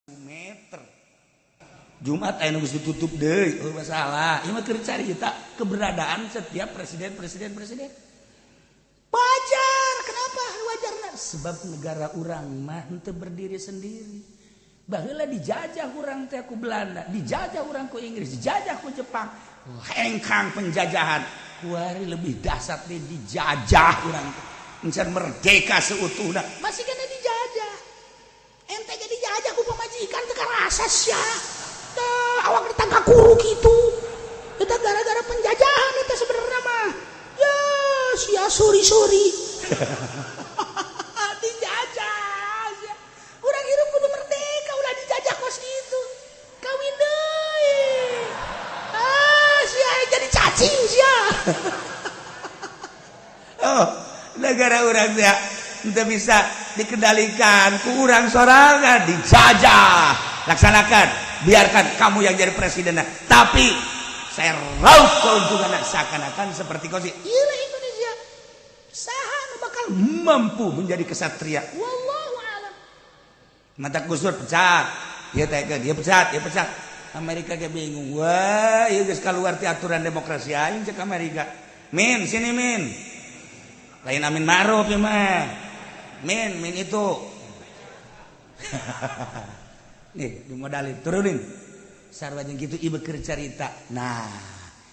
Meter Jumat aya nu geus ditutup deui, oh masalah. Ieu mah keur carita keberadaan setiap presiden presiden presiden. Wajar, kenapa wajarna? Sebab negara urang mah henteu berdiri sendiri. Baheula dijajah urang teh ku Belanda, dijajah urang ku Inggris, dijajah ku Jepang. Hengkang penjajahan. Kuari lebih dahsyat deui, dijajah urang teh. Encan merdeka seutuhna, masih kena dijajah. Ente ge dijajah ku pamajikan teu karasa sia. Tah, awak ditangkap kuru kitu. Eta gara-gara penjajahan eta sebenarnya mah. Ya, sia suri-suri. Dijajah sia. Urang hirup kudu merdeka, ulah dijajah kos kitu. Kawin deui. Ah, sia jadi cacing sia. Oh, negara urang teh teu bisa dikendalikan ku urang sorangan, dijajah. Laksanakan, biarkan kamu yang jadi presiden, tapi saya raup keuntungan seakan-akan seperti kau sih. Iya, Indonesia saha nu bakal mampu menjadi kesatria, wallahu alam. Mata Gus Dur pecat dia teh, dia pecat, dia pecat. Amerika ge bingung, wah, ieu geus keluar ti aturan demokrasi aing, cek Amerika. Min sini, min lain Amin Ma'ruf ya mah, min min itu nih dimodalin, turunin sarua jeung kitu. Ieu keur carita. Nah,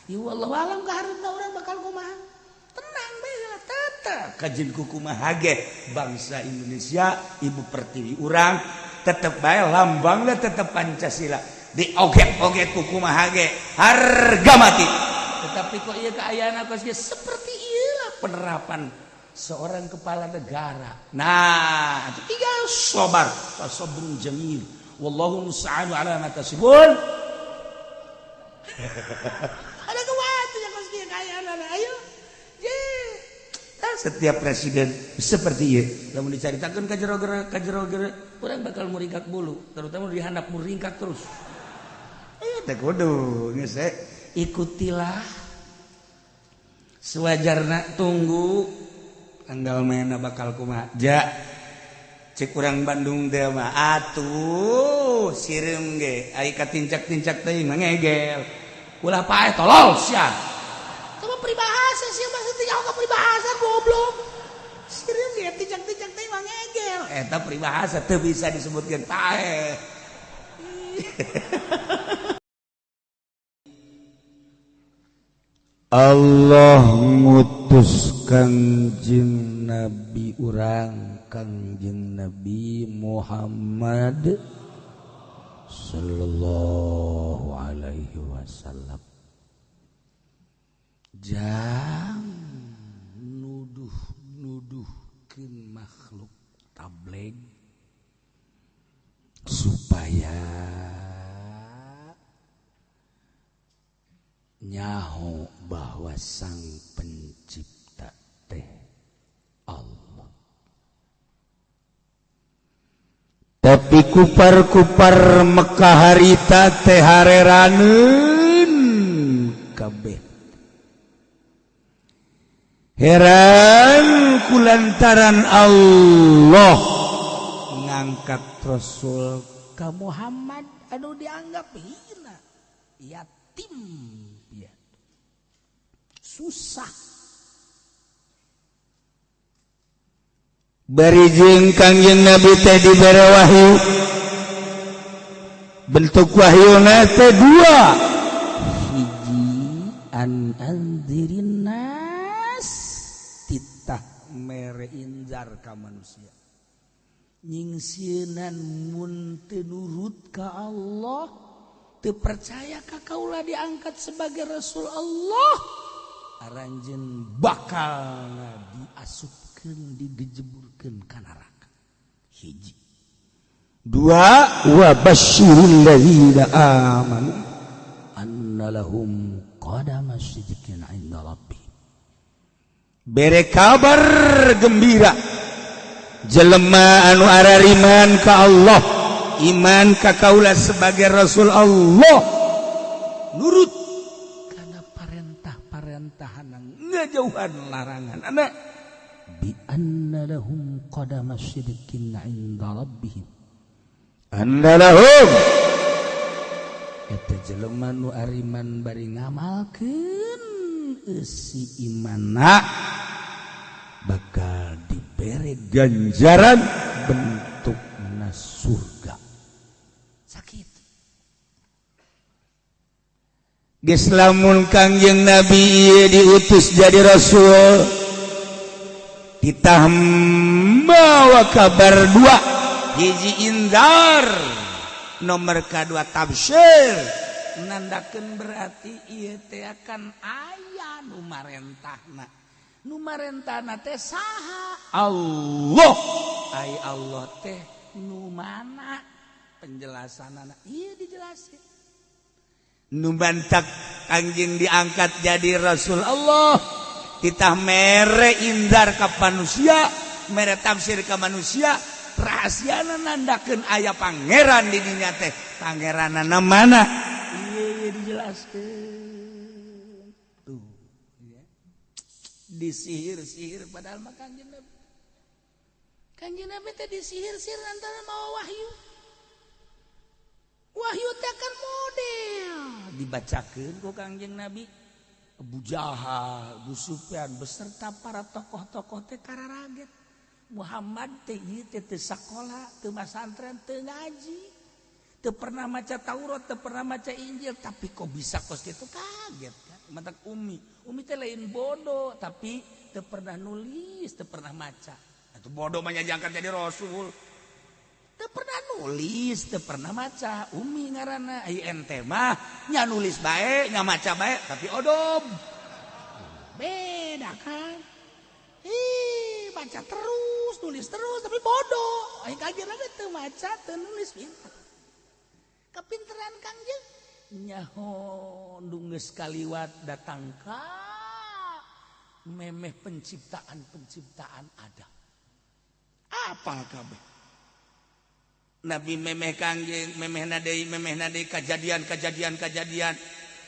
ieu wallahu alam ka hareupna urang bakal kumaha. Tenang bae lah, tetep kajin kumaha ge bangsa Indonesia, ibu pertiwi urang tetep bae lambangna tetep Pancasila, dioget-oget ku kumaha ge harga mati. Tetapi kok ieu kaayaan kos seperti ieu penerapan seorang kepala negara. Nah, tinggal sabar, sabrun jamil, wallahu musta'anu ala ma tasifun. Ada kewatunya kos kieu kaayaan, ayo je. Setiap presiden seperti ieu lamun dicaritakeun ka jero ka jero urang bakal muringkak bulu, terutama di handap muringkak terus. Teh kudu geus ikutilah sewajarna, tunggu tanggal mainna bakal kumaha. Ja cek urang Bandung teh mah atuh, sireum ge ai katincak-tincak teh mah ngegel, ulah paeh, tolol sia. Coba peribahasa sia mah teu ka peribahasa, goblok. Sireum ge tincak-tincak teh mah ngegel, eta peribahasa teu bisa disebutkeun paeh. Allah ngutus Kangjeng Nabi urang, Kangjeng Nabi Muhammad sallallahu alaihi wasallam, jang nuduh-nuduhkeun makhluk tabligh supaya nyaho bahwa sang pencipta teh Allah. Tapi kupar-kupar Mekah harita teh hareraneun kabeh, heran kulantaran Allah ngangkat Rasul ka Muhammad anu dianggap hina, yatim ya, susah. Bari jeung Kangjeng Nabi teh dibere wahyu, bentuk wahyuna teh dua, hiji an anzirin nas, titah mere inzar ka manusia, nyingsieunan mun teu nurut ka Allah, teu percaya ka kaula diangkat sebagai Rasul Allah, aranjeun bakal diasupkeun, digejeburkeun ka neraka. Hiji. Dua, wa basyiril ladzina amanu anna lahum qadama sidqin 'inda rabbihim, bere kabar gembira jelema anu arariman ka Allah, iman ka kaula sebagai Rasul Allah, nurut karena parentah-parentahan, ngejauhan larangan anak, bi anna lahum qadama sidqin 'inda rabbihim. Anna lahum eta jelema nu ariman bari ngamalkeun eusi imanna bakal dibere ganjaran bentukna surga. Sakit. Geus lamun Kangjeng Nabi ieu diutus jadi rasul ditah mawa kabar dua, hiji indar, nomor kedua tabsyir, nandakeun berarti ieu teh akan aya nu marentahna. Nu marentahna teh saha? Allah. Ai Allah teh nu mana penjelasanana? Ieu dijelasin. Nu bantak Kangjeng diangkat jadi rasul Allah titah mere indar ka manusia, mere tafsir ka manusia, rahasiana nandakeun aya pangeran di dinya teh. Pangeranana mana? Ieu dijelaskeun. Tuh ya. Disihir-sihir padahal mah Kangjeng Nabi. Kangjeng Nabi teh disihir-sihir antara mawa wahyu. Wahyu teh kan model dibacakeun ku Kangjeng Nabi. Abu Jahal, Abu Sufyan beserta para tokoh-tokoh teh kararaget. Muhammad teh ieu teh teu sakola, teu masantren, teu ngaji, teu pernah maca Taurat, teu pernah maca Injil, tapi kok bisa kos kitu, kaget kan. Matak umi, umi teh lain bodoh tapi teu pernah nulis, teu pernah maca. Atuh bodoh mah diangkat jadi rasul. Teu pernah nulis, teu pernah maca, umi ngaranna. Ai ente mah nya nulis bae, nya maca bae, tapi odob. Beda kan? Ih, baca terus, nulis terus, tapi bodoh. Ai Kangjeng Nabi teu maca, teu nulis, pinter. Kapinteran Kangjeng nyaho nu geus kaliwat datang ka memeh penciptaan-penciptaan ada. Apal kabeh. Nabi memeh Kangjeng, memeh deui kejadian-kejadian kejadian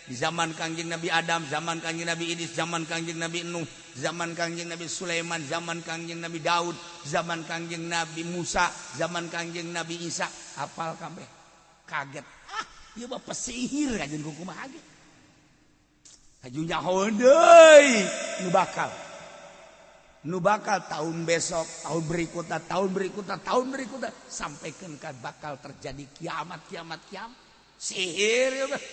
di zaman Kangjeng Nabi Adam, zaman Kangjeng Nabi Idris, zaman Kangjeng Nabi Nuh, zaman Kangjeng Nabi Sulaiman, zaman Kangjeng Nabi Daud, zaman Kangjeng Nabi Musa, zaman Kangjeng Nabi Isa, apal kabeh. Kaget. Ah, ieu mah pesihir kajeun kumaha ge. Haju nyaho deui nu bakal. Nu bakal tahun besok, tahun berikutnya, tahun berikutnya, tahun berikutnya, sampaikan ke bakal terjadi kiamat, kiamat, kiamat. Sihir ya mah.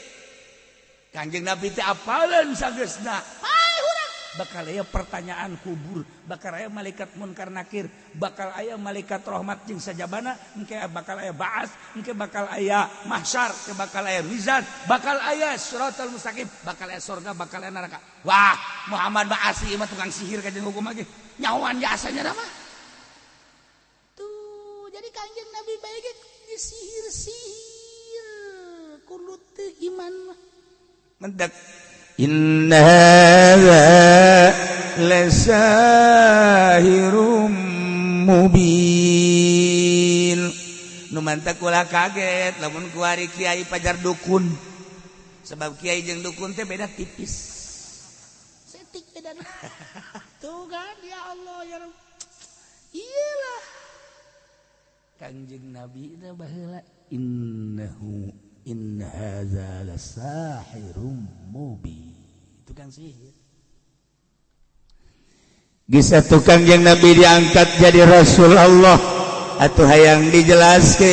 Kangjeng Nabi teh apaleun sageusna. Ai urang bakal aya pertanyaan kubur, bakal aya malaikat munkar nakir, bakal aya malaikat rahmat jeung sajabana, engke bakal aya baas, engke bakal aya mahsyar, engke bakal aya mizan, bakal aya siratal mustaqim, bakal aya surga, bakal aya neraka. Wah, Muhammad mah asli mah tukang sihir kajeun hukum lagi. Nyawan jasanya mah. Tuh, jadi Kangjeng Nabi bae ge disihir-sihir kudu teu iman mah. Mendak inna hadza lasahirum mubin. Nu mantak kula kaget lamun kuari kiai pajar dukun. Sebab kiai jeung dukun teh beda tipis. Setik beda. Tuh kan ya Allah ya Rabb. Iyalah. Kangjeng Nabi teh baheula innahu in hadza lasahirum mubin. Tukang sihir. Geus atuh Kangjeng Nabi diangkat jadi Rasul Allah, atuh hayang dijelaskeun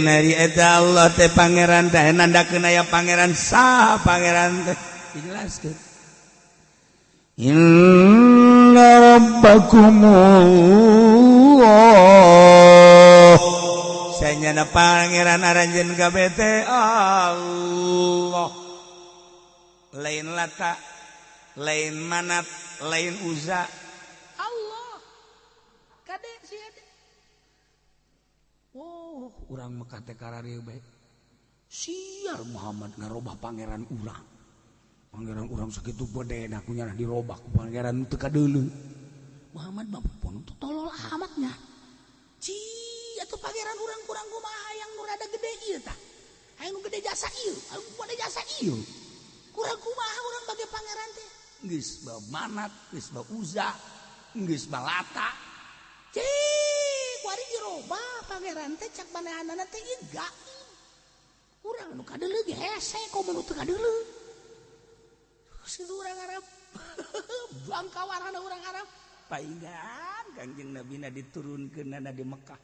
ari eta Allah teh pangeran teh nandakeun aya pangeran, saha pangeran teh dijelaskeun. Inna rabbakumullah. Sanyana pangeran aranjeun kabeh teh Allah. Lain Lata, lain Manat, lain Uza, Allah. Kade sia teh. Oh, urang Mekah teh kararieu bae. Sial Muhammad ngarobah pangeran urang. Pangeran urang sakitu bedena ku nyanah dirobah ku pangeran teu kadeuleu. Muhammad mah pun tolol amatnya. Ci atuh pangeran urang kurang kumaha yang nu rada gede ieu tah. Hayang nu gede jasa ieu, hayang nu gede jasa ieu. Kurang kumaha urang bagi pangeran teh. Geus bae Manat, geus bae Uza, geus bae Lata. Ci, kuari dirobah pangeran teh cak manehanana teh ieu gaib. Urang nu kadeuleu ge hese komo nu teu kadeuleu. Situ urang Arab. Bangkawarana urang Arab. Paingan Kangjeng Nabina diturunkeunana di Mekah.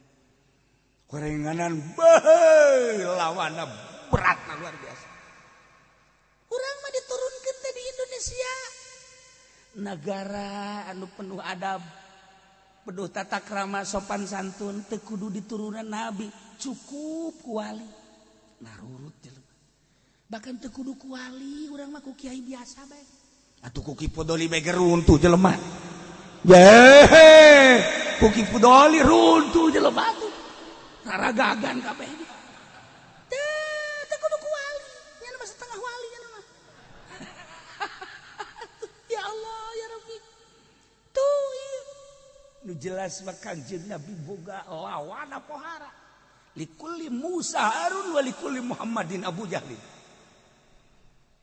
Korenganan beuh lawanna berat luar biasa. Urang mah diturunkeun teh di Indonesia. Negara anu penuh adab, penuh tata krama sopan santun, teu kudu diturunan nabi, cukup ku wali. Narurut jelema. Bahkan teu kudu ku wali, urang mah ku kiai biasa bae. Atuh ku Ki Fudoli bae runtuh jelema. Yehe, ku Ki Fudoli runtuh jelema tuh. Raragagan kabeh. Teu teu kudu ku wali, nya mah setengah wali nya mah. Ya Allah ya Rabbi. Tuh ieu. Nu jelas mah Kangjeng Nabi boga lawana pohara. Likulli Musa Harun wa likulli Muhammadin Abu Jahli.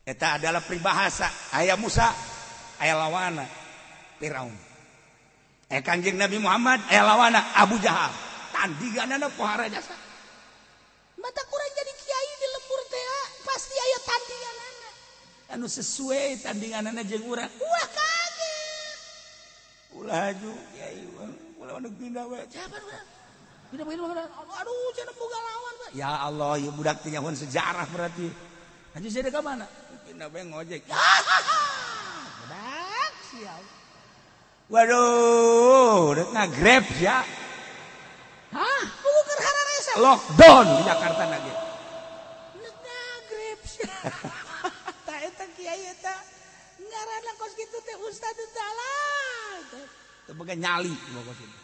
Eta adalah peribahasa. Aya Musa, aya lawana Firaun. Aya Kangjeng Nabi Muhammad, aya lawana Abu Jahal. Tandinganana pohara jasa. Mata kurang jadi kiai di lembur teh pasti aya tandinganana. Anu sesuai tandinganana jeung urang. Wah kaget. Ulah aju kiai ulah anu pindah we. Siapa urang? Pindah aduh cenah boga lawan Pak. Ya Allah, ieu budak teh nyahoan sejarah berarti. Haji saya ka mana? Pindah bae ngojek. Budak sial. Waduh, rek ngagrab ya. Hah, buku keur hararesa lockdown di Jakarta lagi. Rek ngagrab sia. Ta eta kiai eta ngaranna kos kitu teh ustad teh lah. Teu boga nyali kos kitu.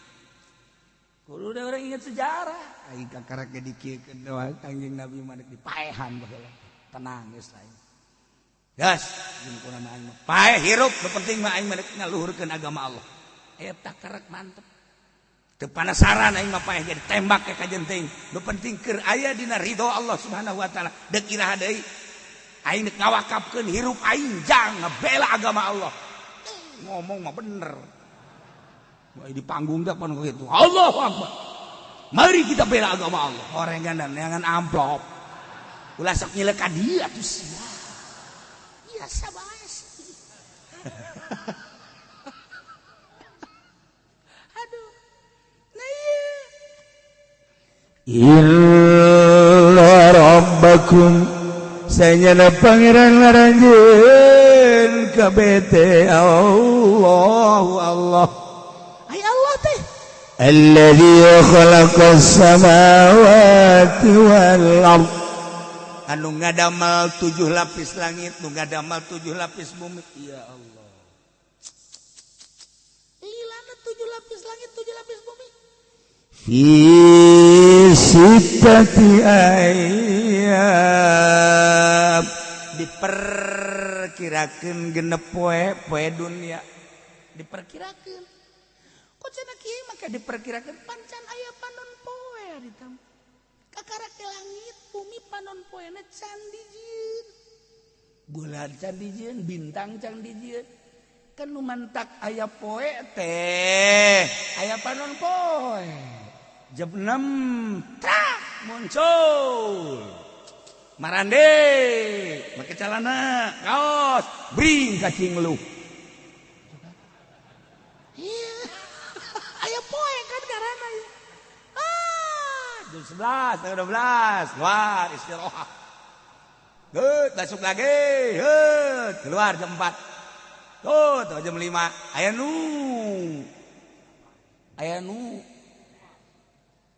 Kudu udah orang ingat sejarah. Aing kakarek ge dikieukeun doa Kangjeng Nabi mah dipaehan baheula. Tenang geus lain. Gas, jeung kuna mah aing mah paeh hirup, nu penting mah aing mah ngaluhurkeun agama Allah. Eta karek mantep. Teu panasaran aing mah paeh jadi tembak ke kajenting. Nu penting keur aya dina ridho Allah Subhanahu wa taala. Deuk iraha deui aing deuk ngawakafkeun hirup aing jang ngebela agama Allah. Ngomong mah bener. Di panggung dah pan gitu. Allahu Akbar. Mari kita bela agama Allah. Orengan dan jangan amplop. Ulah sok nyilek ka dieu atuh sia. Biasa bae sih. Aduh. Nah ieu. Inna rabbakum sanyana pangeran laranjeun kabete Allahu Allah. Ay Allah teh. Alladzi khalaqas samawati wal ard. Anu ngadamal 7 lapis langit, nu ngadamal 7 lapis bumi. Ya Allah. Lilana 7 lapis langit, 7 lapis bumi. Fi sittati ayyam. Diperkirakeun genep poe, poe dunia. Diperkirakeun. Kok cenah kieu maka diperkirakeun pancan aya panon poe ari tah. Kakarak langit bumi panon poena can dijieun. Bulan can dijieun, bintang can dijieun. Kan nu mantak aya poe teh, aya panon poe. Jam 6 trak muncul. Marande make calana, kaos, bring kacing lu. Iya. Aya poe kan karana ieu. Jam 11, setengah 12, keluar istirahat. Good, masuk lagi. Good, keluar jam 4. Tuh, tuh jam 5. Aya nu. Aya nu.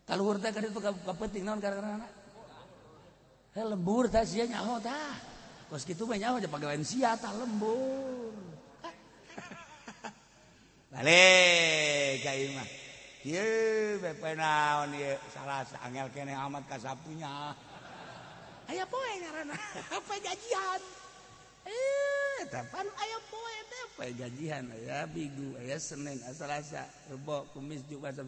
Kaluhur teh ka ditu ka peuting naon gara-garana? Heh lembur tah sia nyaho tah. Kos kitu mah nyaho pagawean sia tah lembur. Balik ka ieu mah. Ieu bepe naon ieu salah angel keneh amat ka Sabtunya. Aya poe ngaranna, poe gajian. Eta pan aya poe teh poe gajian, aya Minggu, aya Senin, aya Selasa, Rebo, Kamis, Jumat.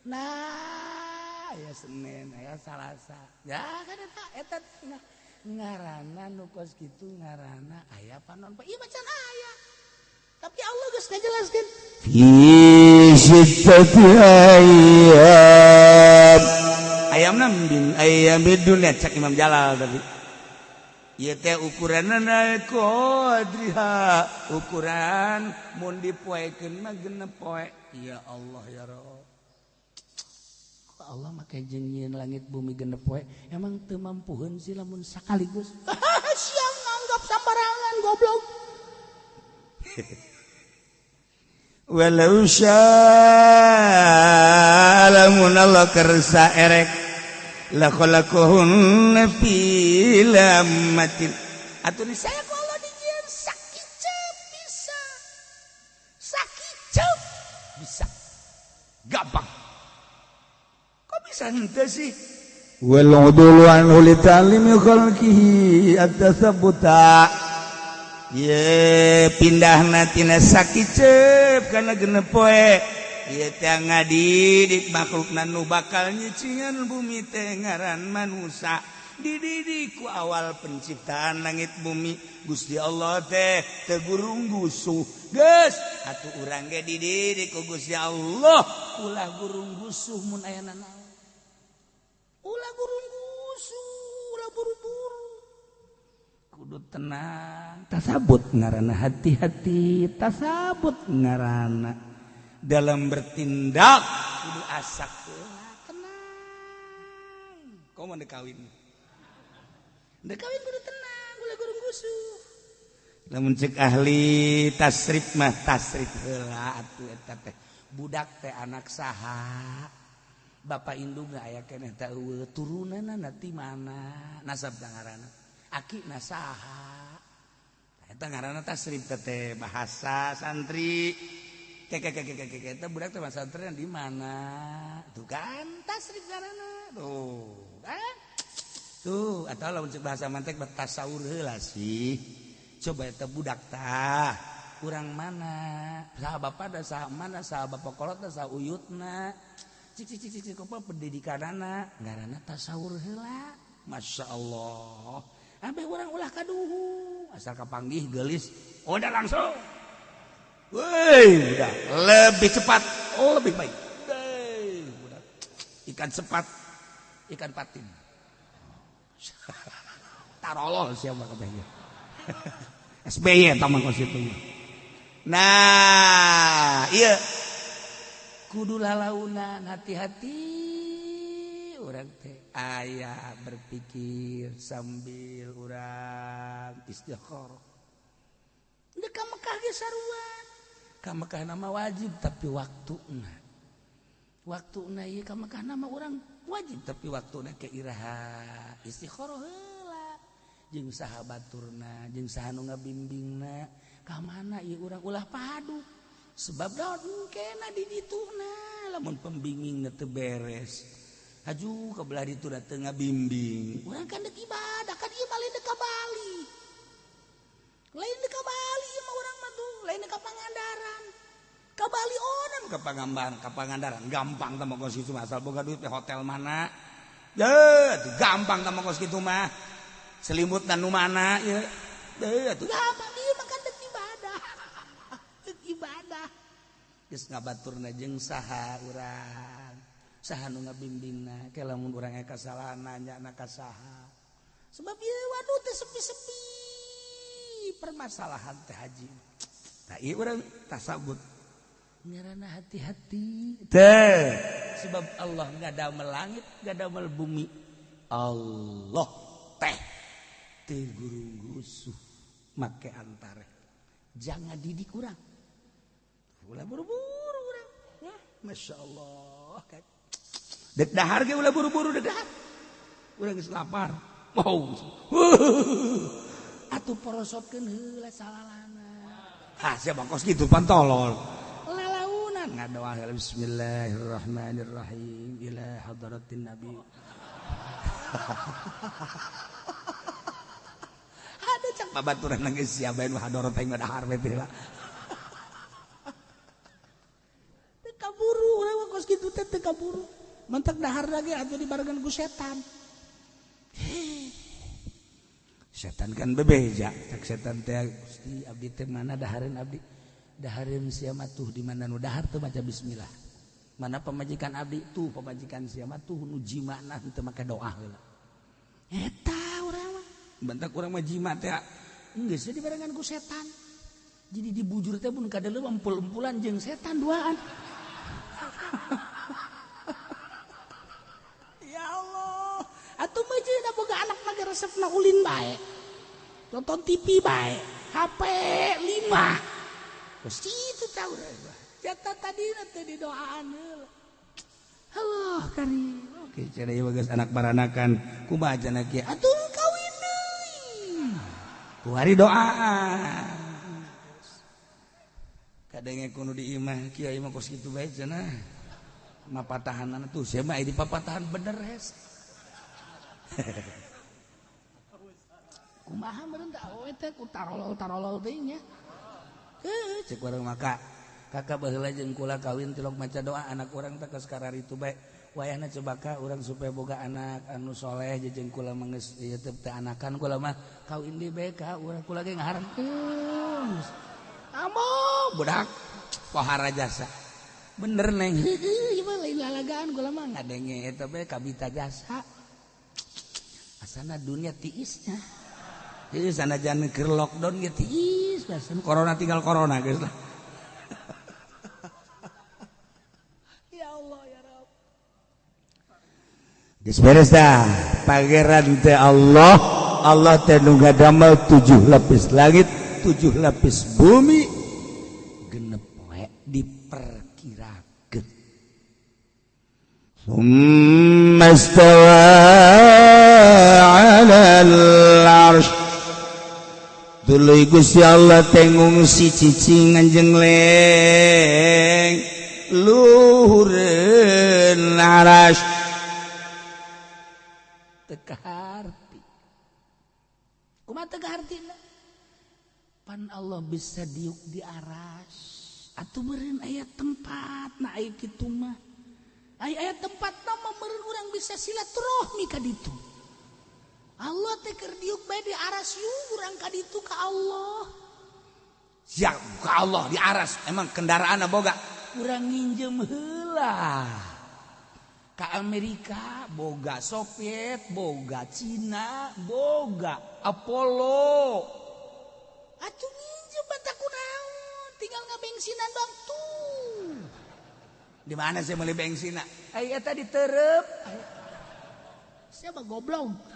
Nah, aya Senin, aya Salasa. Ya kan eta eta ngaranna nu kos kitu ngaranna aya panon poe. Ieu macan aya. Tapi Allah geus ngajelaskeun fi sittati ayyam. Ayamna min ayyamid dunya cak Imam Jalal tadi. Ieu teh ukuranna qadriha, ukuran mun dipoekeun mah genep poe. Ya Allah ya Rabb. Allah make jeung nyieun langit bumi genep poe, emang teu mampuheun sih lamun sakaligus. Siang nganggap sambarangan goblok. Walau syaa lamun Allah kersa erek la khalaqahunna fi lammatin. Atuh saya ku Allah dijieun sakiceup bisa. Sakiceup bisa. Gampang. Kok bisa henteu sih? Wal udulu anhu li ta'limi khalqihi at-tasabbuta. Ye pindahna tina sakiceup kana genep poe. Ieu teh ngadidik makhlukna nu bakal nyicingan bumi teh ngaran manusa. Dididik ku awal penciptaan langit bumi Gusti Allah teh teu gurung gusuh. Geus atuh urang ge dididik ku Gusti Allah ulah gurung gusuh mun aya nanaon. Ulah gurung gusuh, ulah buru-buru. Kudu tenang, tasabut ngaranna hati-hati, tasabut ngaranna dalam bertindak kudu asak tenang. Kau mau kawin? Ndek kawin kudu tenang, ulah gurung gusuh. Lamun cek ahli tasrif mah tasrif heula atuh eta teh. Budak teh anak saha? Bapak indungna aya keneh teh eueuh, turunanna ti mana? Nasab ngaranna. Aki na saha? Eta ngaranna tasrif teh bahasa santri. Keke eta budak teh santri di mana? Tuh kan tasrif ngaranna. Tuh kan? Tuh atau lamun cek bahasa mantek tasawur heula sih. Coba eta budak tah urang mana? Saha bapak da saha mana? Saha bapak kolot da saha uyutna? Cik cik cik cik kopo pendidikanana ngaranna tasawur heula. Masya Allah. Ambeh urang ulah kaduhu asal kapanggih geulis udah langsung. Woi, udah lebih cepat, oh lebih baik. Wey, udah. Ikan cepat, ikan patin. Tarolol siapa kabehnya. SBY taman konstitusi. Nah, iya kudu lalaunan hati-hati urang teh aya berpikir sambil urang istikharah. Ndek ka Mekah ge sarua. Ka Mekah nama wajib tapi waktuna. Waktuna ieu ka Mekah nama urang wajib tapi waktuna ke iraha istikharah heula. Jeung saha baturna, jeung saha nu ngabimbingna, ka mana ieu urang ulah padu. Sebab daun mungkin di dituna lamun pembimbingna teu beres. Haju ka belah ditu da teu ngabimbing. Urang kan dek ibadah kan ieu mah lain dek ka Bali. Lain dek ka Bali ieu mah urang mah tuh, lain dek ka Pangandaran. Ka Bali onam ka Pangandaran, ka Pangandaran gampang tah mah kitu mah asal boga duit di hotel mana. Ye, gampang tah mah kitu mah. Selimutna nu mana ieu. Deui atuh gampang ieu mah kan dek ibadah. Dek ibadah. Geus ngabaturna jeung saha urang. Saha nu ngabimbingna, ke lamun urang aya kasalahan nanya na ka saha. Sebab ieu waduh teh sepi-sepi permasalahan teh haji. Tah ieu urang tasabut. Ngaranna hati-hati teh. Sebab Allah ngadamel langit, ngadamel bumi. Allah teh teu gurung gusuh make antare. Jangan didik urang. Ulah buru-buru urang. Ya, Masya Allah. Dek dahar ge ulah buru-buru dek dahar. Urang geus lapar. Wow. Atuh porosotkeun heula salalana. Ah, sia bangkos kitu pantolol. Lalaunan ngadoa bismillahirrahmanirrahim ila hadratin nabi. Aduh cak babaturan geus sia bae nu hadarat aing mah dahar we teh lah. Teu kaburu urang mah kos kitu teh teu kaburu. Mentek dahar lagi atuh dibarengan ku setan. Setan kan bebeja, cak setan teh Gusti abdi teh mana dahareun abdi. Dahareun sia mah tuh di mana nu dahar teu maca bismillah. Mana pamajikan abdi tuh pamajikan sia mah tuh nu jimana teu make doa heula. Eta urang mah. Bentak urang mah jima teh geus we dibarengan ku setan. Jadi dibujur teh mun kadeuleu empul-empulan jeung setan duaan. Ya Allah, atuh meujeuna boga anak mah resepna ulin bae. Nonton TV bae, HP 5. Terus itu tahu jatah tadi teh didoaan heula. Allah karim. Oke, cenah ieu geus anak baranakan kumaha cenah kieu? Atuh kawin deui. Kuari doaan. Kadenge kudu di imah kieu imah kos kitu bae cenah. Mapatahanan tuh sia mah di papatahan bener hes. Kumaha meureun teh awewe teh ku tarolol-tarolol teh nya. Cek urang maka kakak baheula jeung kula kawin tilok maca doa anak urang teh geus kararitu bae. Wayahna coba ka urang supaya boga anak anu soleh jeung kula mah geus ieu teh teu anakan kula mah kawin deui bae ka urang kula ge ngaharepkeun. Amo budak pohara jasa. Bener neng. Heueuh ieu mah lain lalagaan kula mah ngadenge eta bae kabita jasa. Asana dunia tiisnya. Jadi sanajan keur lockdown ge tiis, corona tinggal corona geus lah. Ya Allah ya Rabb. Geus beres dah. Pangeran teh Allah, Allah teh nu ngadamel 7 lapis langit, 7 lapis bumi. Genep poe diperkirakeun. Summa istawa 'alal 'arsy. Tuluy Gusti Allah teh ngungsi cicing anjengleng luhureun aras teu kaharti. Kumaha teu kahartina? Pan Allah bisa diuk di aras atuh meureun aya tempatna aya kitu mah. Aya tempatna mah meureun urang bisa silaturahmi ka ditu. Allah teh keur diuk bae di aras yuk urang ka ditu ka Allah. Siap ka Allah di aras emang kendaraanna boga urang nginjem heula. Ka Amerika boga Soviet, boga Cina, boga Apollo. Atuh nginjem batak kunaon, tinggal ngabensinan doang tuh. Di mana sih meuli bensinna? Ai eta diterep. Siapa goblok?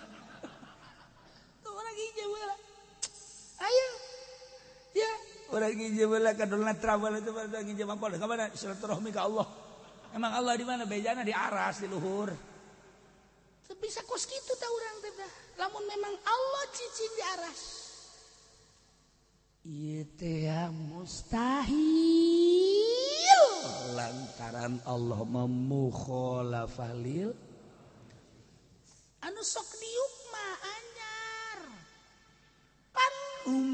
Ayo, ya orang nginjem heula ka Donald Trump itu nginjem apa? Ka mana? Silaturahmi ka Allah. Emang Allah di mana? Bejana di aras di luhur. Bisa kos kitu tah urang teh dah. Lamun memang Allah cicing di aras. Ieu teh mustahil lantaran Allah memukhalafah lil anu sok diuk mah anyar. Pan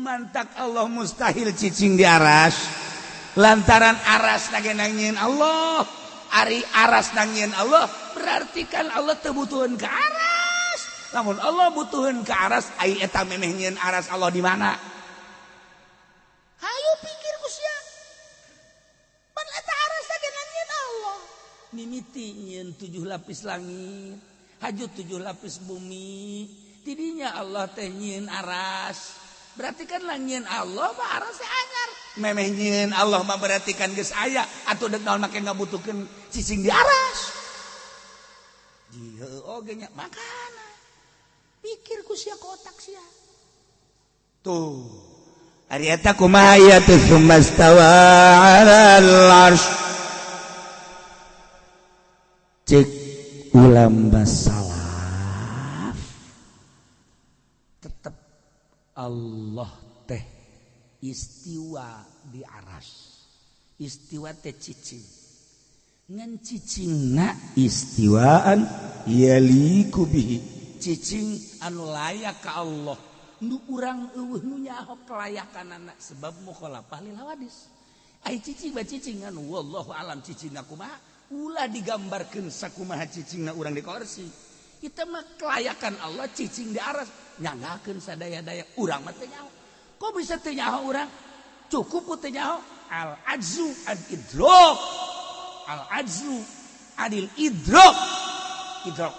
mantak Allah mustahil cicing di aras lantaran aras nangieun Allah. Ari aras nangieun Allah berarti kan Allah teu butuheun ka aras. Lamun Allah butuheun ka aras ai eta memeh nyieun aras Allah di mana? Hayu pikir ku sia. Pan eta aras ge nangieun Allah. Mimiti nyieun 7 lapis langit, haju 7 lapis bumi. Tidinya Allah teh nyieun aras. Berarti kan langieun Allah mah aras teh anyar. Memeh nyieun Allah mah berarti kan geus aya atuh deuk naon make ngabutuhkeun cicing di aras. Dieu oge nya makana. Pikir ku sia ke otak sia. Tuh. Ari eta kumaha ieu teh sumastawa 'alal arsy. Cek ulama salaf tetep Allah teh istiwa di aras. Istiwa teh cicing. Ngan cicingna istiwaan yaliku bihi. Cicing anu layak ka Allah. Nu urang eueuh nu nyaho kelayakanana sebab mukhalafah lil hawadis. Ai cicing ba cicing anu wallahu alam cicingna kumaha? Ulah digambarkeun sakumaha cicingna urang di kursi. Kita mah kelayakan Allah cicing di aras nyanggakeun sadaya-daya urang mah teu nyaho. Kok bisa teu nyaho urang? Cukup ku teu nyaho. Al ajzu ad idrok, al ajzu adil idrok, idrok.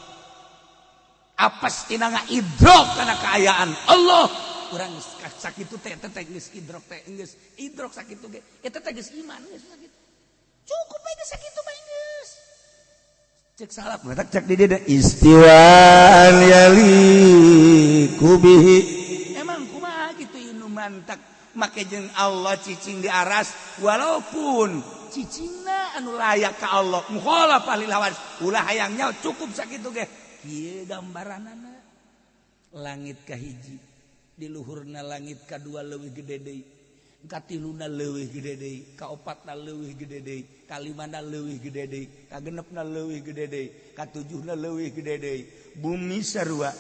Apas tina idrok kana kaayaan Allah. Urang sakitu teh teh geus idrok teh geus idrok sakitu ge eta teh geus iman geus sakitu. Cukup bae geus sakitu bae geus. Cek salaf matak cek di dieu istiwan yaliku bihi. Emang kumaha kitu inu mantak make jeung Allah cicing di aras walaupun cicingna anu layak ka Allah mukhalafah lil hawadis ulah hayangnya cukup sakitu ge. Kieu gambaranana langit kahiji di luhurna langit kadua leuwih gede deui, katiluna leuwih gede deui, kaopatna leuwih gede deui, kalimana leuwih gede deui, kagenepna leuwih gede deui, katujuhna leuwih gede deui. Bumi sarua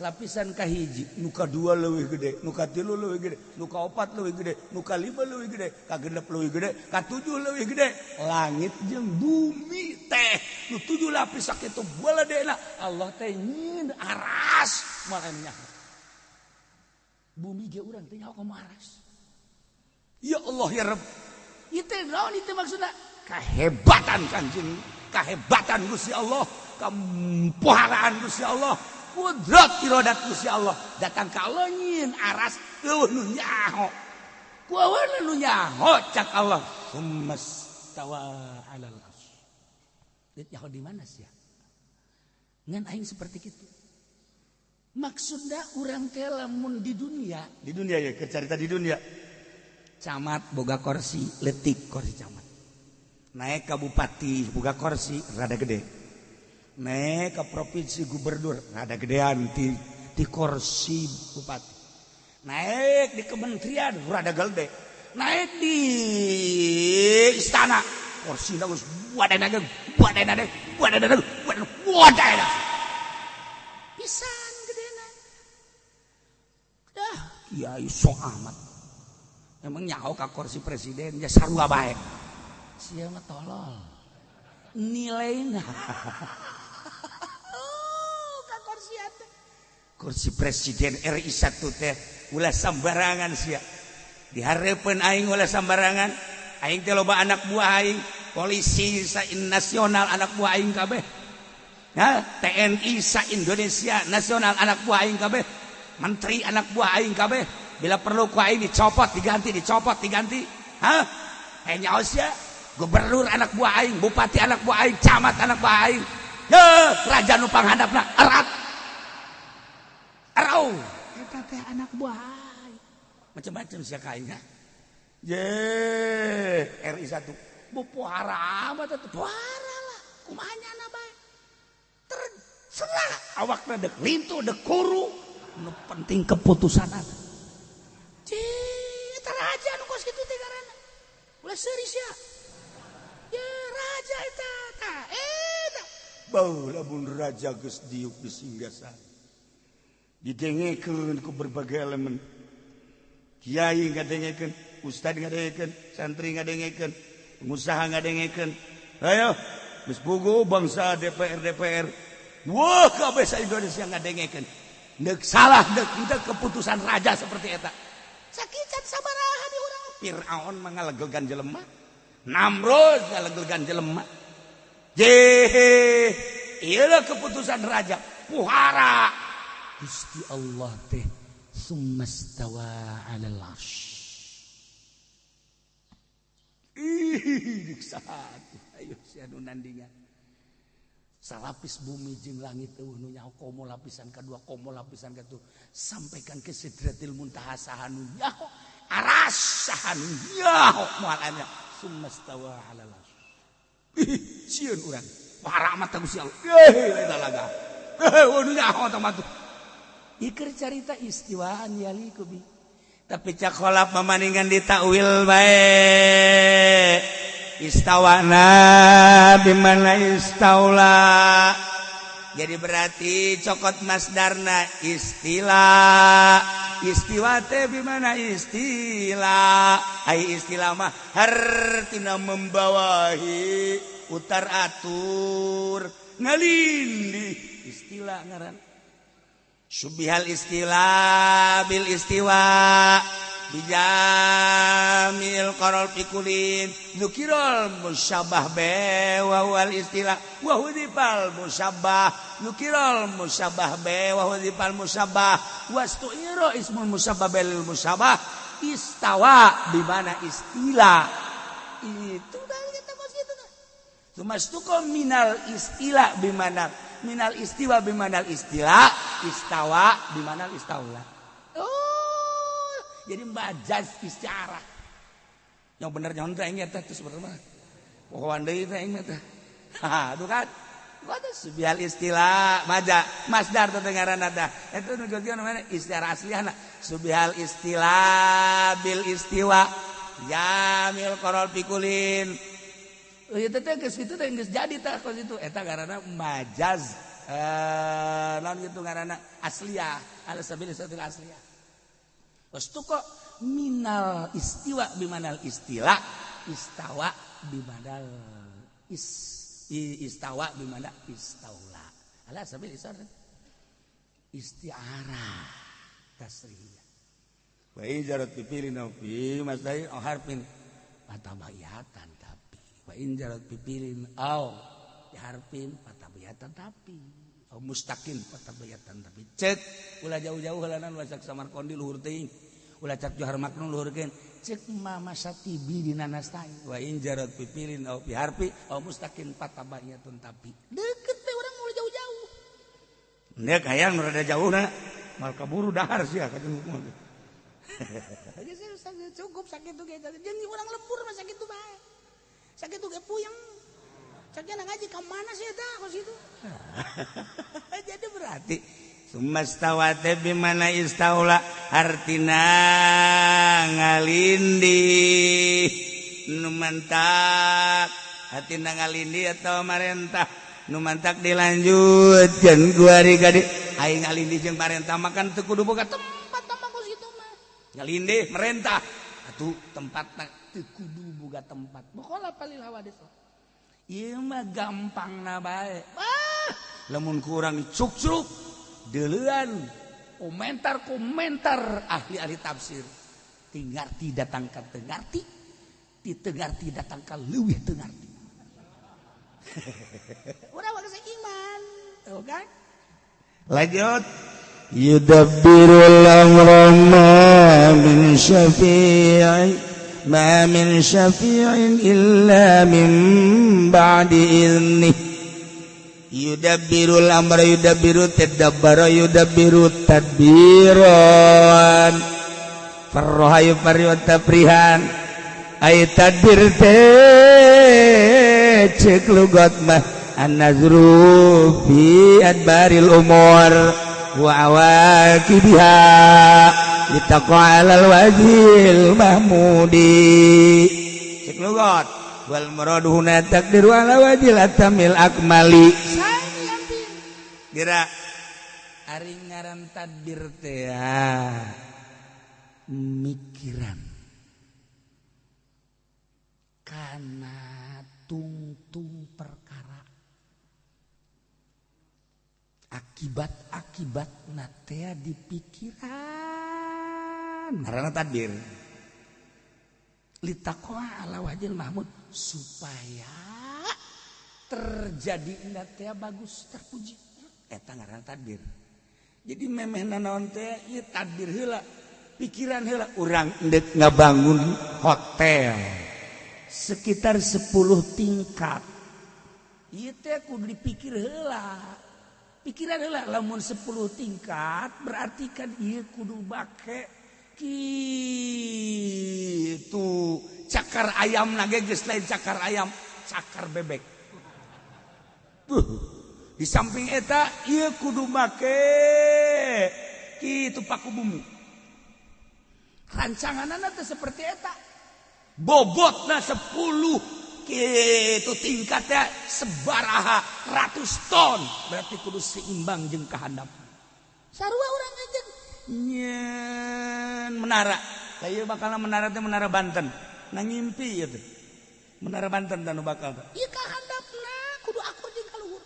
lapisan kahiji nu kadua leuwih gede, nu katilu leuwih gede, nu kaopat leuwih gede, nu kalima leuwih gede, kagenep leuwih gede, katujuh leuwih gede. Langit jeung bumi teh nu tujuh lapis sakitu baladena Allah teh nyieun aras moal nya. Bumi ge urang teh nyaho komo aras. Ya Allah ya Rabb. Ieu teh naon ieu teh maksudna? Kahebatan Kanjeng, kahebatan Gusti Allah, kampoharaan Gusti Allah, kudrat iradat Gusti Allah. Datang ka Allah nyieun aras eueuh nu nyaho. Ku eueuh nu nyaho cak Allah. Summastawa 'alal arsy. Deut nyaho di mana sia? Ngan aing seperti kitu. Maksudna urang teh lamun di dunia ya cerita di dunia. Camat boga kursi, letik kursi camat. Naik ka bupati boga kursi rada gede. Naik ka provinsi gubernur rada gedean ti kursi bupati. Naik di kementerian rada gede. Naik di istana kursi geus wadana wadana wadana wadana. Pisan gedena. Dah kiai sok amat. Emang nyaho ka kursi presiden ya sarua bae. Sia mah tolol. Nilaina. Oh, ka kursi atuh. Kursi presiden RI 1 teh ulah sambarangan sia. Dihareupeun aing ulah sambarangan. Aing teh loba anak buah aing, polisi sa nasional anak buah aing kabeh. Ya, TNI sa Indonesia nasional anak buah aing kabeh. Menteri anak buah aing kabeh. Bila perlu ku aing dicopot diganti, dicopot diganti. Hah? Nyaho sia. Gubernur anak buah aing, bupati anak buah aing, camat anak buah aing. Ye, raja nu panghandapna erat. Erau. Eta teh anak buah aing. Macam-macam sia ka aing. Ye, RI 1. Bu pohara amat atuh, pohara lah. Kumaha nyana bae. Terserah awakna deuk lintu deuk kuru, nu penting keputusanana. Cih, eta raja nu kos kitu teh ngaranna. Ulah seuri sia. Ye, raja eta tah eta. Bau lamun raja geus diuk di singgasana. Didengekeun ku berbagai elemen. Kiai ngadengekeun, ustad ngadengekeun, santri ngadengekeun, pengusaha ngadengekeun. Ayo, geus pugu bangsa DPR DPR. Wah, kabeh sa Indonesia ngadengekeun. Deuk salah deuk henteu keputusan raja seperti eta. Sakican sabaraha di urang. Fir'aun mah ngalegelgan jelema, Namrud ngalegelgan jelema. Jehe, ieu keputusan raja puhara. Gusti Allah teh summastawa 'alal arsy. Ih, satu. Ayo sia nu nandingan. Salapis bumi jeung langit eueuh nu nyaho komo lapisan kadua komo lapisan katuh sampaikan ke sidratil muntaha saha nu nyaho aras saha nu nyaho moal anya summastawa 'alal arsy. Ih, sieun urang. Wah, amat Gusti Allah. Eh, eta laga. Eh, nu nyaho tah mah tuh. Ieu carita istiwaan yaliku bi. Tapi cak kholaf mamaningan ditakwil bae. Istawana bimana istaula. Jadi berarti cokot masdarna istilah. Istiwa teh bimana istilah. Ai istilah mah hartina membawahi utar atur ngalindih istilah ngaran. Subihal istilah bil istiwa. Bijamil qarol pikulin dzukirul musyabah be wa wal istilah wa hudifal musyabah dzukirul musyabah be wa hudifal musyabah wastu'ira ismul musyabah bil musyabah istawa di mana istilah itu kan kita kos kitu kan tumastuko minal istilah bimana minal istiwa bimanal istilah istawa bimanal istaula. Jadi majaz istiarah yang bener nyaon teh aing teh terus bener mah pohoan deui teh aing teh. Ha aduh kan subial istilah maja masdar teh ngaranna teh eta nu geus mana istiarah asliyahna subihal istilah bil istiwa jamil qarol pikulin ieu teh geus kitu teh geus jadi tah kos itu eta ngaranna majaz naon kitu ngaranna asliyah ala sabil sabil asliyah. Wastuko minal istiwa bimanal istilah istawa bimanal istawa bimana istaula ala sabil isar isti'arah tasrihiyah wa ijarat pipilin fi masdai au harfin patabayatan tapi wa injarat pipilin au harfin patabayatan tapi au mustaqim patabayatan tapi cek ulah jauh-jauh halanan wasak Samarkondi luhur teuing ulah cak Johar Maknun luhurkeun cek Mama Satibi dina nastain wa in jarat pipilin au biharfi au mustaqim patabayatun tapi deket teh urang ulah jauh-jauh ndek hayang nu rada jauhna mal kaburu dahar sia ka jeung hukum cukup sakitu ge jeung urang lembur mah sakitu bae sakitu ge puyeng sakitu ngaji ka mana sih eta kos itu. Jadi berarti sumastawa teh bimana istaula artina ngalindih nu mantak artina ngalindih atau marentah nu mantak dilanjutkeun ku ari gadi aing ngalindih jeung marentah makan teu kudu boga tempat mah kos kitu mah ngalindih merentah atuh tempatna teu kudu boga tempat bokola palil hawadis ieu mah gampangna bae. Ah, lamun kurang cuk-cuk deuleuan komentar-komentar ahli-ahli tafsir ti ngarti datang ka teu ngarti ti teu ngarti datang ka leuwih teu ngarti. Urang mah geus iman tuh kan. Lanjut yudabbirul amra ma min syafi'in ma min syafi'in illa min ba'di idnih yudabbirul amra yudabbiru tadabbara yudabbiru tadbiran farraha yufarrihu tafrihan ay tadbir teh cek lugat mah an-nazru fi adbaril umur wa awaqibiha litaqwa alal wajhil mahmudi cek lugat wal muradu huna taqdiru ala wajhil atamil akmali dira ari ngaran tadbir teh mikiran kana tungtung perkara akibat-akibat natea di pikiran karena tadbir litaqwa ala wajhil mahmud supaya terjadi natea bagus terpuji eta ngaranna tadbir. Jadi memehna naon teh ieu tadbir heula pikiran heula urang endek ngabangun hotel sekitar 10 tingkat ieu teh kudu dipikir heula pikiran heula lamun 10 tingkat berarti kan ieu kudu bake kitu cakar ayam nage geus lain cakar ayam cakar bebek. Di samping eta ieu kudu make kitu paku bumi rancanganana teh seperti eta bobotna 10 kitu tingkatnya sebaraha ratus ton berarti kudu seimbang jeung kahandap sarua urang jeung nyen menara lah ieu bakal menara teh menara Banten na ngimpi ieu teh menara Banten tanu bakal ieu kahandapna kudu akur jeung kaluhur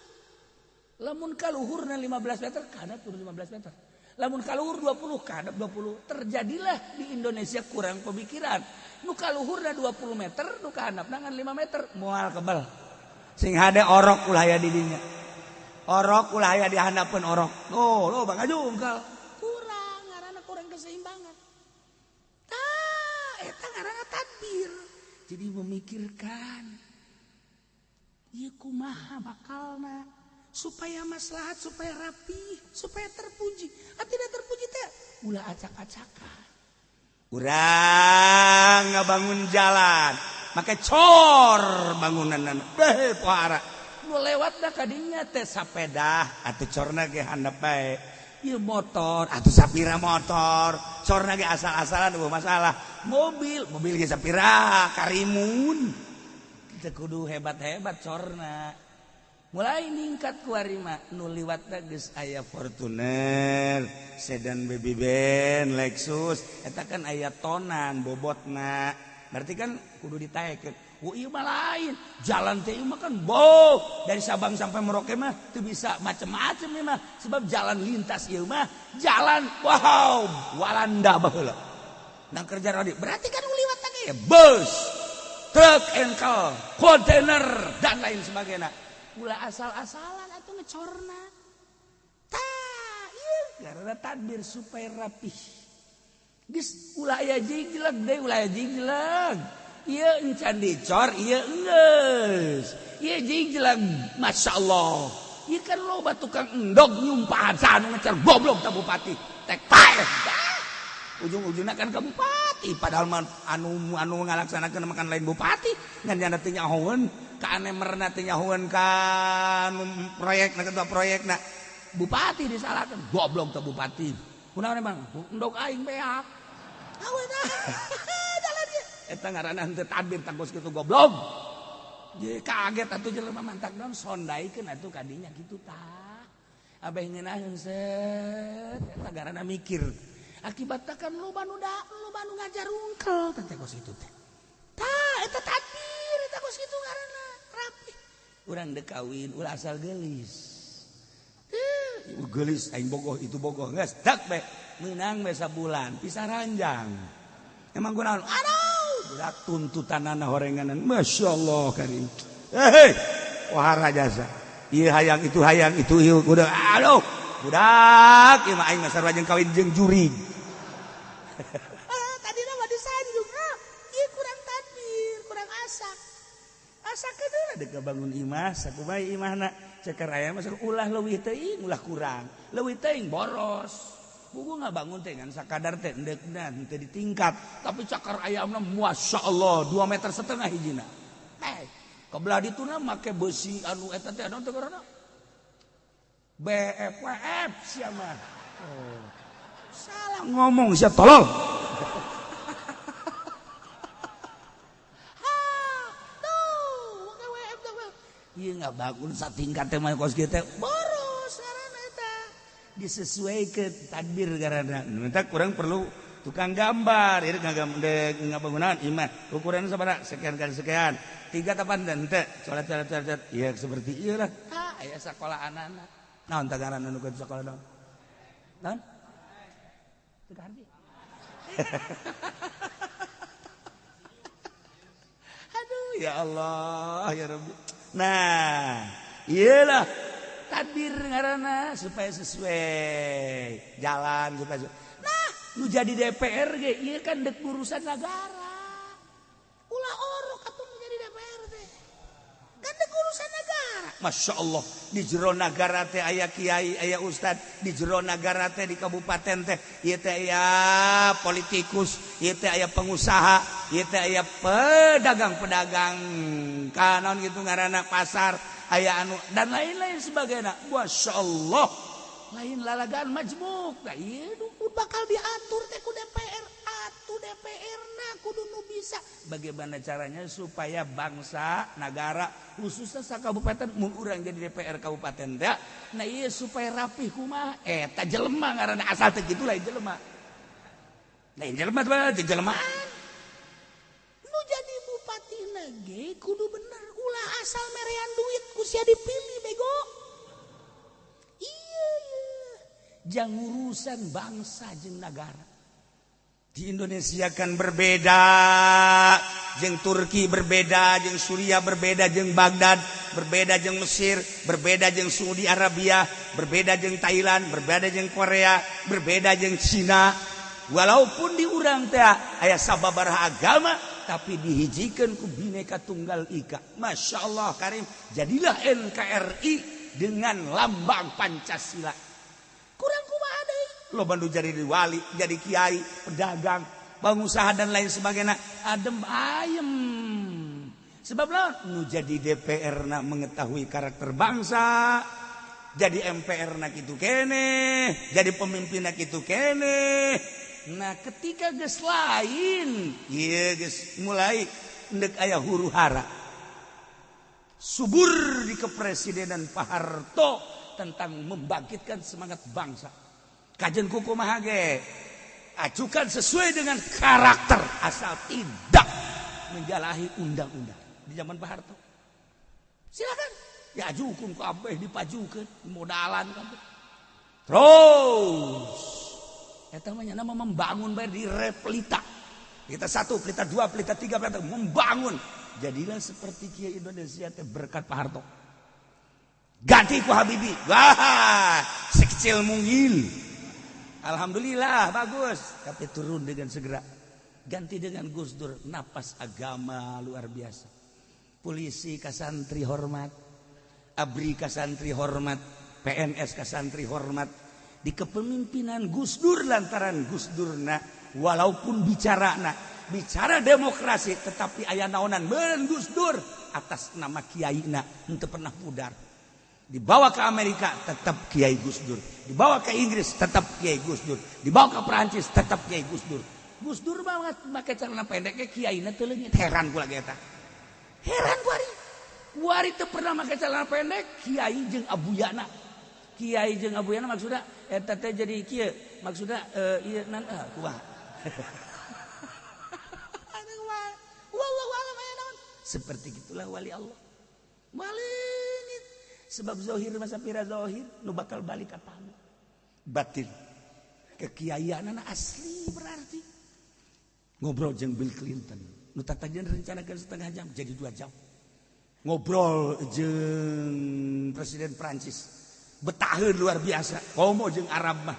lamun kaluhurna 15 meter kahandap kudu 15 meter Lamun kaluhur 20 ka handap 20, terjadilah di Indonesia kurang pemikiran. Nu kaluhurna 20 meter, nu ka handapna ngan 5 meter, moal kebal. Sing hade orok ulah aya di dinya. Orok ulah aya di handapeun orok. Oh, lo bang jungkal. Kurang ngaranna kurang keseimbangan. Tah, eta ngaranna tadbir. Jadi memikirkan ieu kumaha bakalna supaya maslahat, supaya rapi, supaya terpuji. Ah, tidak terpuji teh ulah acak-acakan. Urang ngabangun jalan, make cor bangunan beh pohara. Nu lewat da kadinya teh sapeda atuh corna ge handap bae. Ieu motor atuh sapira motor, corna ge asal-asalan eueuh masalah. Mobil, mobil ge sapira karimun. Teu kudu hebat-hebat corna. Mulai ningkat kuari mah nu liwatna geus aya Fortuner, sedan Baby Ben, Lexus, eta kan aya tonan bobotna. Berarti kan kudu ditaekeun. Oh ieu mah lain, jalan teh ieu mah kan boh dari Sabang sampai Merauke mah teu bisa macem-macem ieu mah, sebab jalan lintas ieu mah jalan wow Walanda baheula. Nang kerja rodi berarti kan nu liwatna ge bus, truk engkel, kontainer dan lain sebagainya. Ulah asal-asalan atau ngecorna. Tah, ieu karena tadbir supaya rapih. Geus ulah aya jigleg deui, ulah aya jigleg. Ieu encan dicor, ieu enggeus. Ieu jigleg, masyaallah. Ieu kan loba tukang endog nyumpahan saha nu ngecer goblok ta bupati. Tek paeh. Ujung-ujungna kan ka bupati, padahal mah anu anu ngalaksanakeun makan lain bupati, ngan nyana teh nyahoeun ka anemerna teh nyahoeun ka nu proyekna ketua proyekna. Bupati disalahkeun, goblok teh bupati. Kunaon emang? Endog aing beak. Aweuna. Jalan ieu. Eta ngaranna henteu tadbir tangkos kitu goblok. Jadi kaget atuh jelema mantak naon sondaikeun atuh kadinya kitu tah. Abeh ngeunaheun set eta ngaranna mikir. Akibatna kan loba nu da loba nu ngajarungkel teh kos kitu teh. Tah eta tadbir eta kos kitu ngaranna rapi. Urang deuk kawin ulah asal geulis. Geulis aing bogoh itu bogoh geus dak be meunang be sabulan pisah ranjang. Emang kunaon? Aduh, budak tuntutanana horenganan. Masyaallah karim. Hei, wahara jasa. Ieu hayang itu hayang itu ieu kudu aduh. Budak ieu mah aing mah sarua jeung kawin jeung jurig. Tadina mah disanjung. Ah, ieu kurang tadbir, kurang asak. Asak kedeuna deuk bangun imah, sakumaha imahna? Cekar aya mah ulah leuwih teuing, ulah kurang. Leuwih teuing boros. Buku ngabangun teh ngan sakadar teh endeukna henteu ditingkat, tapi cakar ayamna masyaallah 2,5 meter hijina. Eh, kebelah dituna make besi anu eta teh anu teh ngaranna? BFWF sia mah. Oh. Salah ngomong sia tolol. Ha, tuh, make WF teh. Ieu ngabangun satingkat teh mah kos kieu teh boros ngaranna eta. Disesuaikan tadbir karena minta kurang perlu tukang gambar ieu ngabangunan imah ukuran sabaraha sekian kali sekian tiga tapan dan teh coret coret coret ieu seperti ieu lah. Tah aya sakola anak-anak naon tah ngaranna nu sakola naon naon teu kaharti. Aduh ya Allah ya Rabbi. Nah iyalah tadbir ngaranna supaya sesuai jalan supaya sesuai. Nah nu jadi DPR ge ieu kan dek urusan negara. Ulah orok atuh nu jadi DPR teh. Kan dek urusan negara. Masya Allah di jero nagara teh aya kiai aya ustad, di jero nagara teh di kabupaten teh ieu teh aya politikus, ieu teh aya pengusaha, ieu teh aya pedagang-pedagang kanon gitu ngaranna pasar aya anu dan lain-lain sebagainya. Masya Allah lain lalagaan majmuk. Nah ieu bakal diatur teh ku DPR. Atuh DPR na kudu nu bisa. Bagaimana caranya supaya bangsa, negara, khususnya sa kabupaten mun urang jadi DPR kabupaten teh. Nah ieu supaya rapih kumaha? Eta jelema ngaranna asal teh kitu lain jelema. Lain jelema teh jelema. Nu jadi bupati ge kudu bener ulah asal merean duit ku sia dipilih bego. Iya. Jang urusan bangsa jeung nagara. Di Indonesia kan berbeda, jeung Turki berbeda, jeung Suriah berbeda, jeung Baghdad berbeda, jeung Mesir berbeda, jeung Saudi Arabia berbeda, jeung Thailand berbeda, jeung Korea berbeda, jeung Cina. Walaupun di urang teh aya sababaraha agama, tapi dihijikeun ku Bhinneka Tunggal Ika. Masya Allah karim, jadilah NKRI dengan lambang Pancasila. Kurang kumaha deui? Loba nu jadi wali, jadi kiai, pedagang, pengusaha dan lain sebagainya, adem ayem. Sebab naon? Nu jadi DPR na mengetahui karakter bangsa, jadi MPR na kitu keneh, jadi pemimpin na kitu keneh. Nah, ketika geus lain, ieu geus mulai endek aya huru hara. Subur di kepresidenan Pak Harto tentang membangkitkan semangat bangsa. Kajen kuku ge ajukan sesuai dengan karakter asal tidak menyalahi undang-undang di zaman Pak Harto. Silakan diajukan kabeh, dipajukan modalan kabeh. Terus eta mah nama membangun bae di Pelita. Pelita 1, Pelita 2, Pelita 3, Pelita membangun. Jadilah seperti kieu Indonesia teh berkat Pak Harto. Ganti ku Habibie. Wah, sekecil mungil. Alhamdulillah bagus, tapi turun dengan segera. Ganti dengan Gus Dur, napas agama luar biasa. Polisi ka santri hormat, ABRI ka santri hormat, PNS ka santri hormat. Di kepemimpinan Gus Dur lantaran Gus Durna walaupun bicara na bicara demokrasi tetapi aya naonan meureun Gus Dur atas nama kiai na henteu pernah pudar. Dibawa ke Amerika tetap Kiai Gus Dur, dibawa ke Inggris tetap Kiai Gus Dur, dibawa ke Perancis tetap Kiai Gus Dur. Gus Dur banget make celana pendeknya kiai na teu leungit. Heran kula ge eta. Heran kuari. Kuari teu pernah make celana pendek, kiai jeung abuyana. Kiai jeung abuyana maksudna eta teh jadi kieu, maksudna ieu nan kumaha. Wallahu a'lam aya naon. Seperti gitulah wali Allah. Wali sebab zohir masa pira zohir nu bakal balik apa batin kekiaianana asli berarti ngobrol jeung Bill Clinton nu tatajeun rencanakeun setengah jam jadi 2 jam, ngobrol jeung Presiden Prancis betaheun luar biasa, komo jeung Arab mah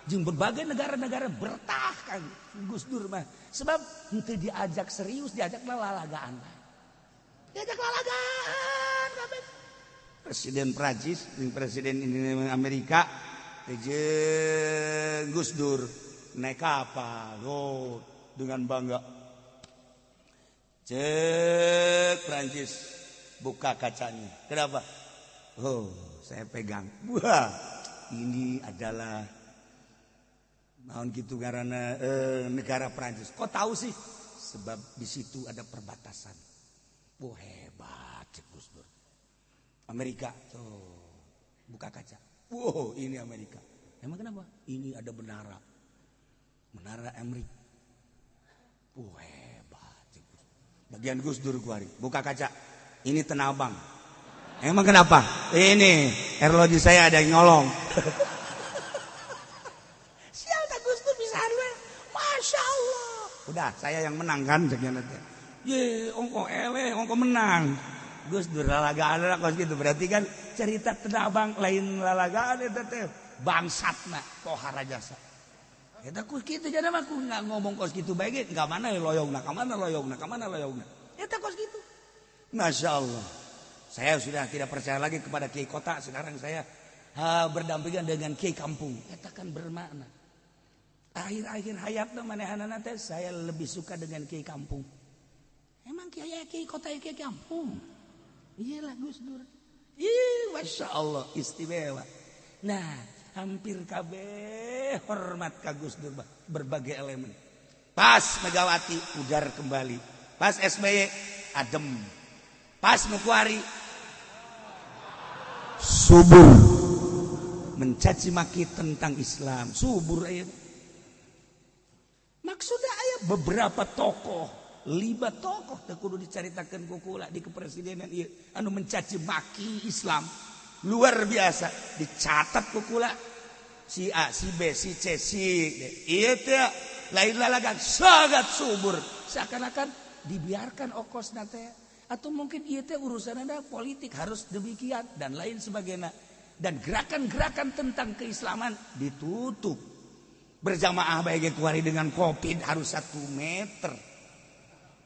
jeung berbagai negara-negara bertah kan Gus Dur mah sebab henteu diajak serius, diajak lalagaan, diajak lalagaan kabeh. Presiden Prancis jeung Presiden Amerika jeung Gus Dur naik kapal, oh, dengan bangga. Cek Prancis buka kacanya. Kenapa? Oh, saya pegang. Wah, ini adalah naon gitu karena negara Prancis. Kok tahu sih? Sebab di situ ada perbatasan. Wah, hebat cek Gus Dur. Amerika tuh buka kaca. Wow, ini Amerika. Emang kenapa? Ini ada menara. Menara Amerika. Wah, hebat. Bagian Gus Dur kuari. Buka kaca. Ini Tanah Abang. Emang kenapa? Ini arloji saya ada yang nyolong. Sial tak Gus Dur bisa we. Masya Allah. Udah, saya yang menang kan cek nanti. Ye, ongko eleh, ongko menang. Gus Dur lalagaan lah kos gitu. Berarti kan cerita Tanah Abang lain lalagaan eta teh bangsatna pohara jasa. Eta ku kitu jadi mah ku nggak ngomong kos gitu bae ge, ka mana loyongna, ka mana loyongna, ka mana loyongna. Eta kos gitu. Masya Allah. Saya sudah tidak percaya lagi kepada kiai kota, sekarang saya berdampingan dengan kiai kampung. Eta kan bermakna. Akhir-akhir hayatna manehanana teh saya lebih suka dengan kiai kampung. Emang kiai kiai kota kiai kampung. Iyalah Gus Dur. Ih, Masya Allah istimewa. Nah, hampir kabeh hormat ka Gus Dur berbagai elemen. Pas Megawati pudar kembali. Pas SBY adem. Pas Nukuari subur mencaci maki tentang Islam. Subur aya. Maksudnya aya beberapa tokoh, 5 tokoh teu kudu dicaritakeun ku kula di kepresidenan ieu anu mencaci maki Islam. Luar biasa dicatat ku kula. Si A, si B, si C, si D. Ieu teh lain lalagan sangat subur. Seakan-akan dibiarkan okosna teh atau mungkin ieu teh urusan ada politik harus demikian dan lain sebagainya. Dan gerakan-gerakan tentang keislaman ditutup. Berjamaah baik kuari dengan Covid harus 1 meter.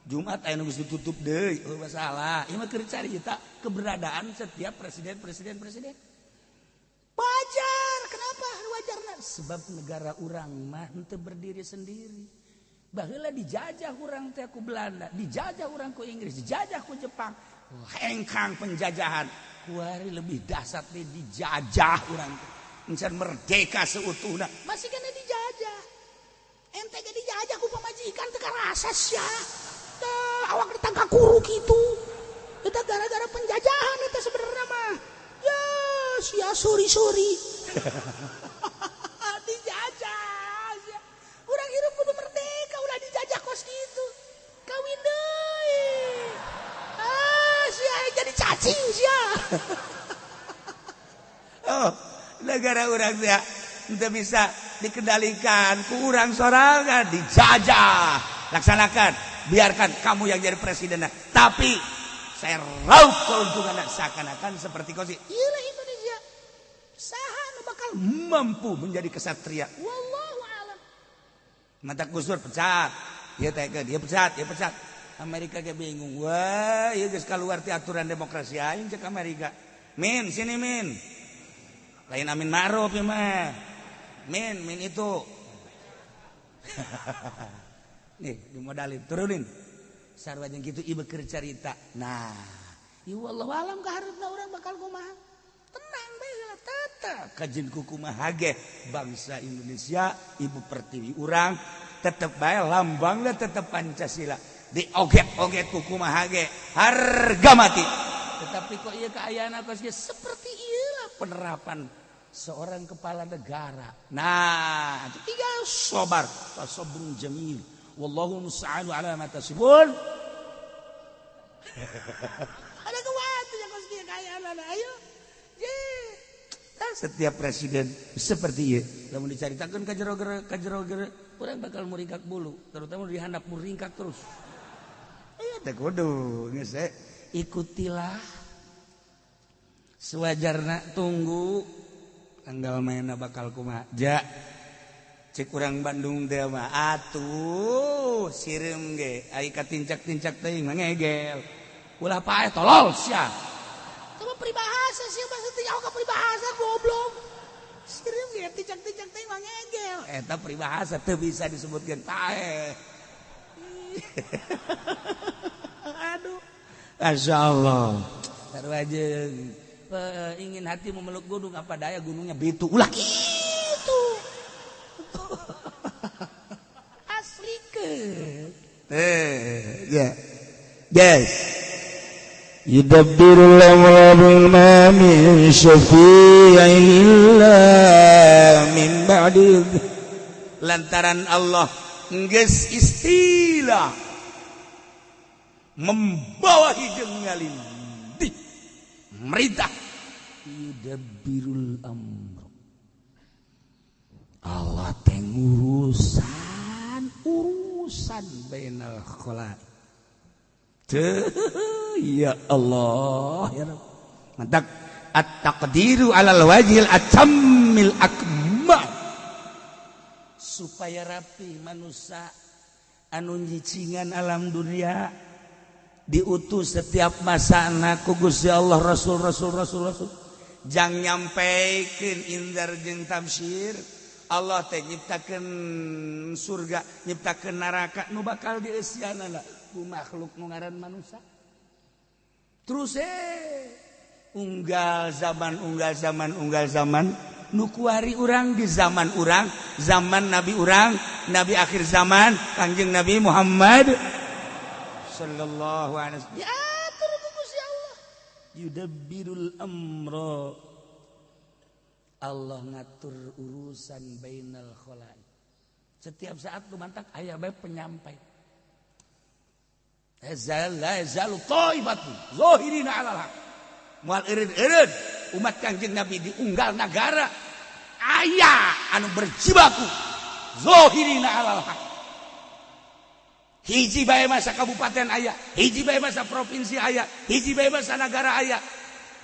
Jumat aya nu geus ditutup deui, oh masalah. Ieu mah keur carita keberadaan setiap presiden. Wajar, kenapa wajarna? Sebab negara urang mah henteu berdiri sendiri. Baheula dijajah urang teh ku Belanda, dijajah urang ku Inggris, dijajah ku Jepang. Hengkang penjajahan. Kuari lebih dahsyat teh dijajah urang teh. Encan merdeka seutuhna, masih kena dijajah. Ente ge dijajah ku pamajikan teu karasa sia. Teh awak ditangkap kuru kitu. Eta gara-gara penjajahan eta sebenarnya mah. Ya, sia suri-suri. Dijajah sia. Urang hirup kudu merdeka, ulah dijajah kos kitu. Kawin deui. Ah, sia jadi cacing sia. Oh, negara urang sia henteu bisa dikendalikan ku urang sorangan, dijajah. Laksanakan, biarkan kamu yang jadi presiden. Tapi saya raup keuntungan seakan-akan seperti kosi. Iyalah Indonesia. Saha nu bakal mampu menjadi kesatria. Wallahu alam. Mata Gus Dur pecat. Dia teh dia pecat, dia pecat. Amerika ge bingung. Wah, ieu geus kaluar ti aturan demokrasi aing cek Amerika. Min, sini Min. Lain Amin Ma'ruf ya mah. Min, min itu. Nih, dimodalin, turunin. Sarua jeung kitu ieu keur carita. Nah, ieu wallahu alam ka hareupna urang bakal kumaha. Tenang bae heula tetep kajin ku kumaha ge bangsa Indonesia, ibu pertiwi urang tetep bae lambangna tetep Pancasila. Dioget-oget ku kumaha ge harga mati. Tetapi kok ieu kaayaan kos ge seperti ieu penerapan seorang kepala negara. Nah, tinggal sabar, sabrun jamil. Wallahu musta'anu ala ma tasifun. Ada kuat yang kos kieu kaayaan ayo. Ye. Setiap presiden seperti ieu. Lamun dicaritakeun ka jero gere, urang bakal muringkak bulu, terutama di handap muringkak terus. Ieu teh kudu geus ikutilah sewajarna tunggu tanggal mainna bakal kumaha. Ja cek urang Bandung teh mah atuh sireum ge ai katincak-tincak teuing mah ngegel. Ulah paeh tolol sia. Coba peribahasa sia bahasa teh jauh ka peribahasa goblok. Sireum ge tincak-tincak teuing mah ngegel. Eta peribahasa teu bisa disebutkeun paeh. Aduh. Masya Allah. Taruh aja ingin hati memeluk gunung apa daya gunungnya bitu. Ulah gitu. Asli ke. Ya. Guys. Yudabbirul amra ma min syafi'in illa min ba'di. Lantaran Allah geus istilah membawahi jeung ngalindih merintah yudabbirul amr. Allah teh ngurusan urusan bainal khalaiq. Ya Allah ya Rabb. Mantak at-taqdiru alal wajhil atammil akmal. Supaya rapi manusia anu nyicingan alam dunia diutus setiap masana ku Gusti Allah rasul rasul rasul rasul jang nyampaikan indar jeung tafsir Allah teh nyiptakeun surga nyiptakeun neraka nu bakal dieusianana ku makhluk nu ngaran manusia terus unggal zaman unggal zaman unggal zaman nu kuari urang di zaman urang zaman nabi urang nabi akhir zaman Kangjeng Nabi Muhammad sallallahu alaihi wasallam diatur ku Gusti Allah yudabbirul amra. Allah ngatur urusan bainal khalaik. Setiap saat lu mantak aya bae penyampai. Azal la yazalu taifatu zahirina 'alal haq. Moal eureun-eureun umat Kangjeng Nabi diunggal nagara Aya anu berjibaku zahirina alal haq. Hiji bae masa kabupaten aya, hiji bae masa provinsi aya, hiji bae masa nagara aya.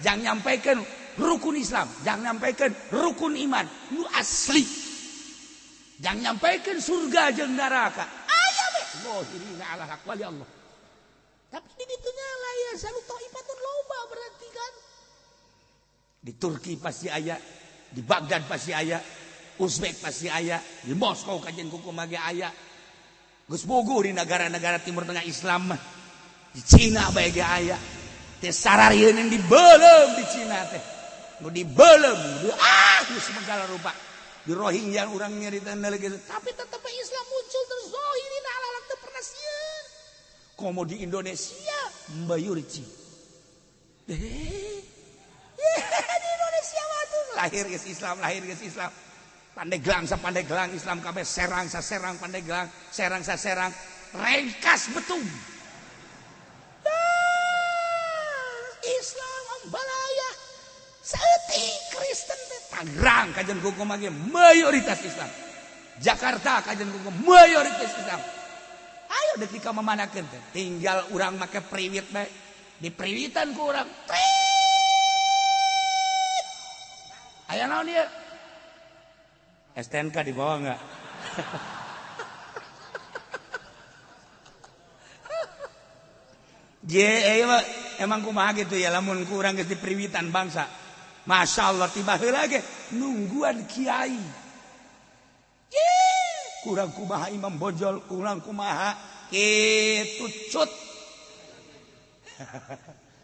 Jangan nyampaikan rukun Islam, jangan nyampaikan rukun iman nu asli. Jangan nyampaikan surga jeung neraka. Aya we zahirina alal haq wali Allah. Tapi di ditunya la yazalu taifatun loba berarti kan. Di Turki pasti aya, di Baghdad pasti aya, Uzbek pasti aya, di Moskow kajian kuku mage aya. Geus bogo di negara-negara Timur Tengah Islam mah. Di Cina bae ge aya. Teh sararieun dibeuleum di Cina teh. Nu dibeuleum, geus segala rupa. Di Rohingya urang nyarita lagi, tapi tetep Islam muncul terus zahirina alal teu pernah sieun. Komo di Indonesia mayoritas. Di Indonesia mah tuh lahir geus Islam, lahir geus Islam. Pandeglang sa Pandeglang Islam kabeh, Serang sa Serang Pandeglang, Serang sa Serang, Rengkas Betung. Islam ambalaya. Saeutik Kristen teh Tangerang kajian kuku mage mayoritas Islam. Jakarta kajian kuku mayoritas Islam. Ayo deuk ka mamanakeun teh, tinggal urang make priwit bae. Di priwitan ku urang. Aya naon ieu? STNK dibawa enggak? Emang kumaha gitu ya lamun ku urang geus di priwitan bangsa. Masya Allah tiba heula ge nungguan kiai. Kurang kumaha Imam Bonjol, kurang kumaha kitu cut.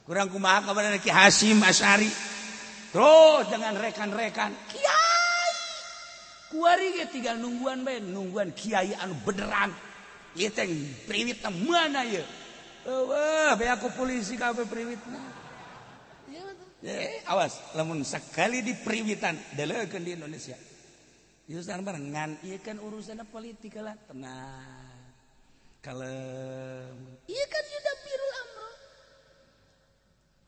Kurang kumaha kabarna Ki Hasyim Asy'ari. Terus dengan rekan-rekan kiai. Kuari ge tinggal nungguan bae, nungguan kiai anu beneran. Ieu teh priwitna mana ieu? Eueuh, be aku polisi kabeh priwitna. Awas, lamun sekali di priwitan deleukeun di Indonesia. Ieu bareng ngan ieu kan urusanna politik lah, tenang. Kalem. Ieu kan yudabirul amro.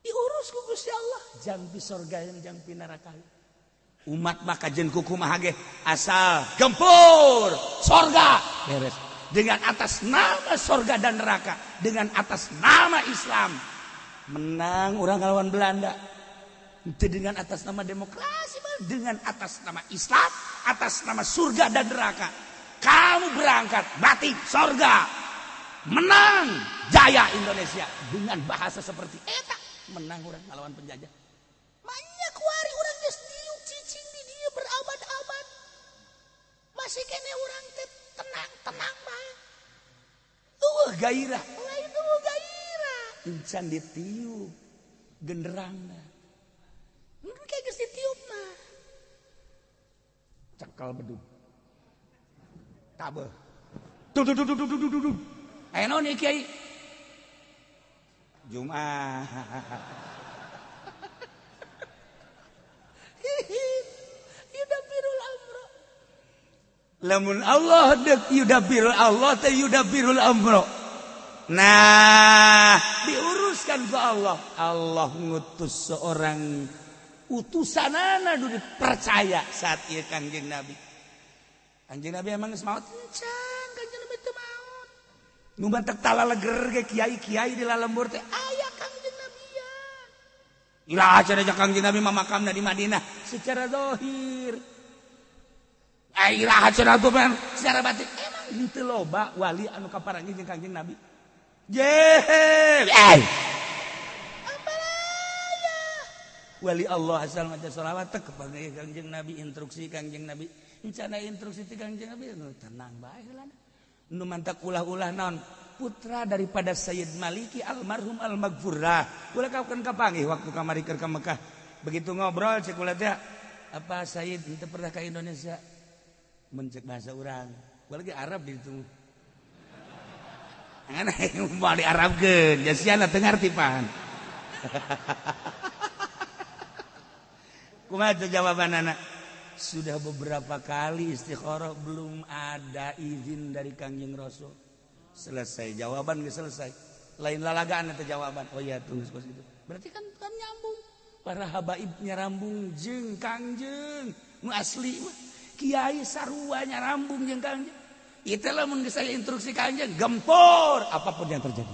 Diurus ku Gusti Allah, jang di sorga jang pi neraka. Umat maka jeung kumaha ge asal gempur sorga beres. Dengan atas nama sorga dan neraka, dengan atas nama Islam menang orang ngelawan Belanda. Itu dengan atas nama demokrasi, dengan atas nama Islam, atas nama surga dan neraka. Kamu berangkat mati sorga, menang jaya Indonesia dengan bahasa seperti eta menang orang ngelawan penjajah. Banyak wari orang geus diuk cicing di dia berabad-abad. Masih kene orang teh tenang-tenang bae. Gairah, lain eueuh gairah. Encan ditiup genderangna. Kayak geus ditiup mah. Cekal bedug. Tabeuh. Tuh tuh tuh tuh tuh tuh tuh. Aya naon ieu kiai? Jumat. Yudabirul amro. Lamun Allah dek yudabirul Allah teh yudabirul amro. Nah, diuruskan ke Allah. Allah ngutus seorang utusanana nu dipercaya saat ieu Kangjeng Nabi. Kangjeng Nabi emang geus maot? Encan, Kangjeng Nabi teu maot. Nu bantek talaleger ge kiai-kiai di lalembur teh aya Kangjeng Nabi ya. Ilah cenah Kangjeng Nabi mah makamna di Madinah secara zahir. Ilah cenah tuh secara batin emang henteu loba wali anu kaparangi jeung Kangjeng Nabi. Jehe, ambalaya. Wali Allah asal maca sholawat teh kepada Kangjeng Nabi, instruksi Kangjeng Nabi. Encana instruksi ti Kangjeng Nabi tenang bae heula. Nu mantak ulah-ulah naon? Putra daripada Sayyid Maliki almarhum almaghfurlah. Ulah kapan kapanggih waktu kamari keur ka Mekah. Begitu ngobrol cek ulah teh, apa Sayyid henteu pernah ka Indonesia? Mun cek bahasa urang. Gua lagi Arab di ditu. Aneh mau di Arabkeun, ja siana teu ngarti pan. Kumaha teh jawabanana? Sudah beberapa kali istikharah belum ada izin dari Kangjeng Rasul. Selesai jawaban geus selesai. Lain lalagaan eta jawaban. Oh iya tunggu kos gitu. Berarti kan nyambung. Para habaib nyarambung jeung Kangjeng. Nu asli mah kiai sarua nyarambung jeung Kangjeng. Itu lamun geus aya instruksi Kangjeng, gempur apapun yang terjadi.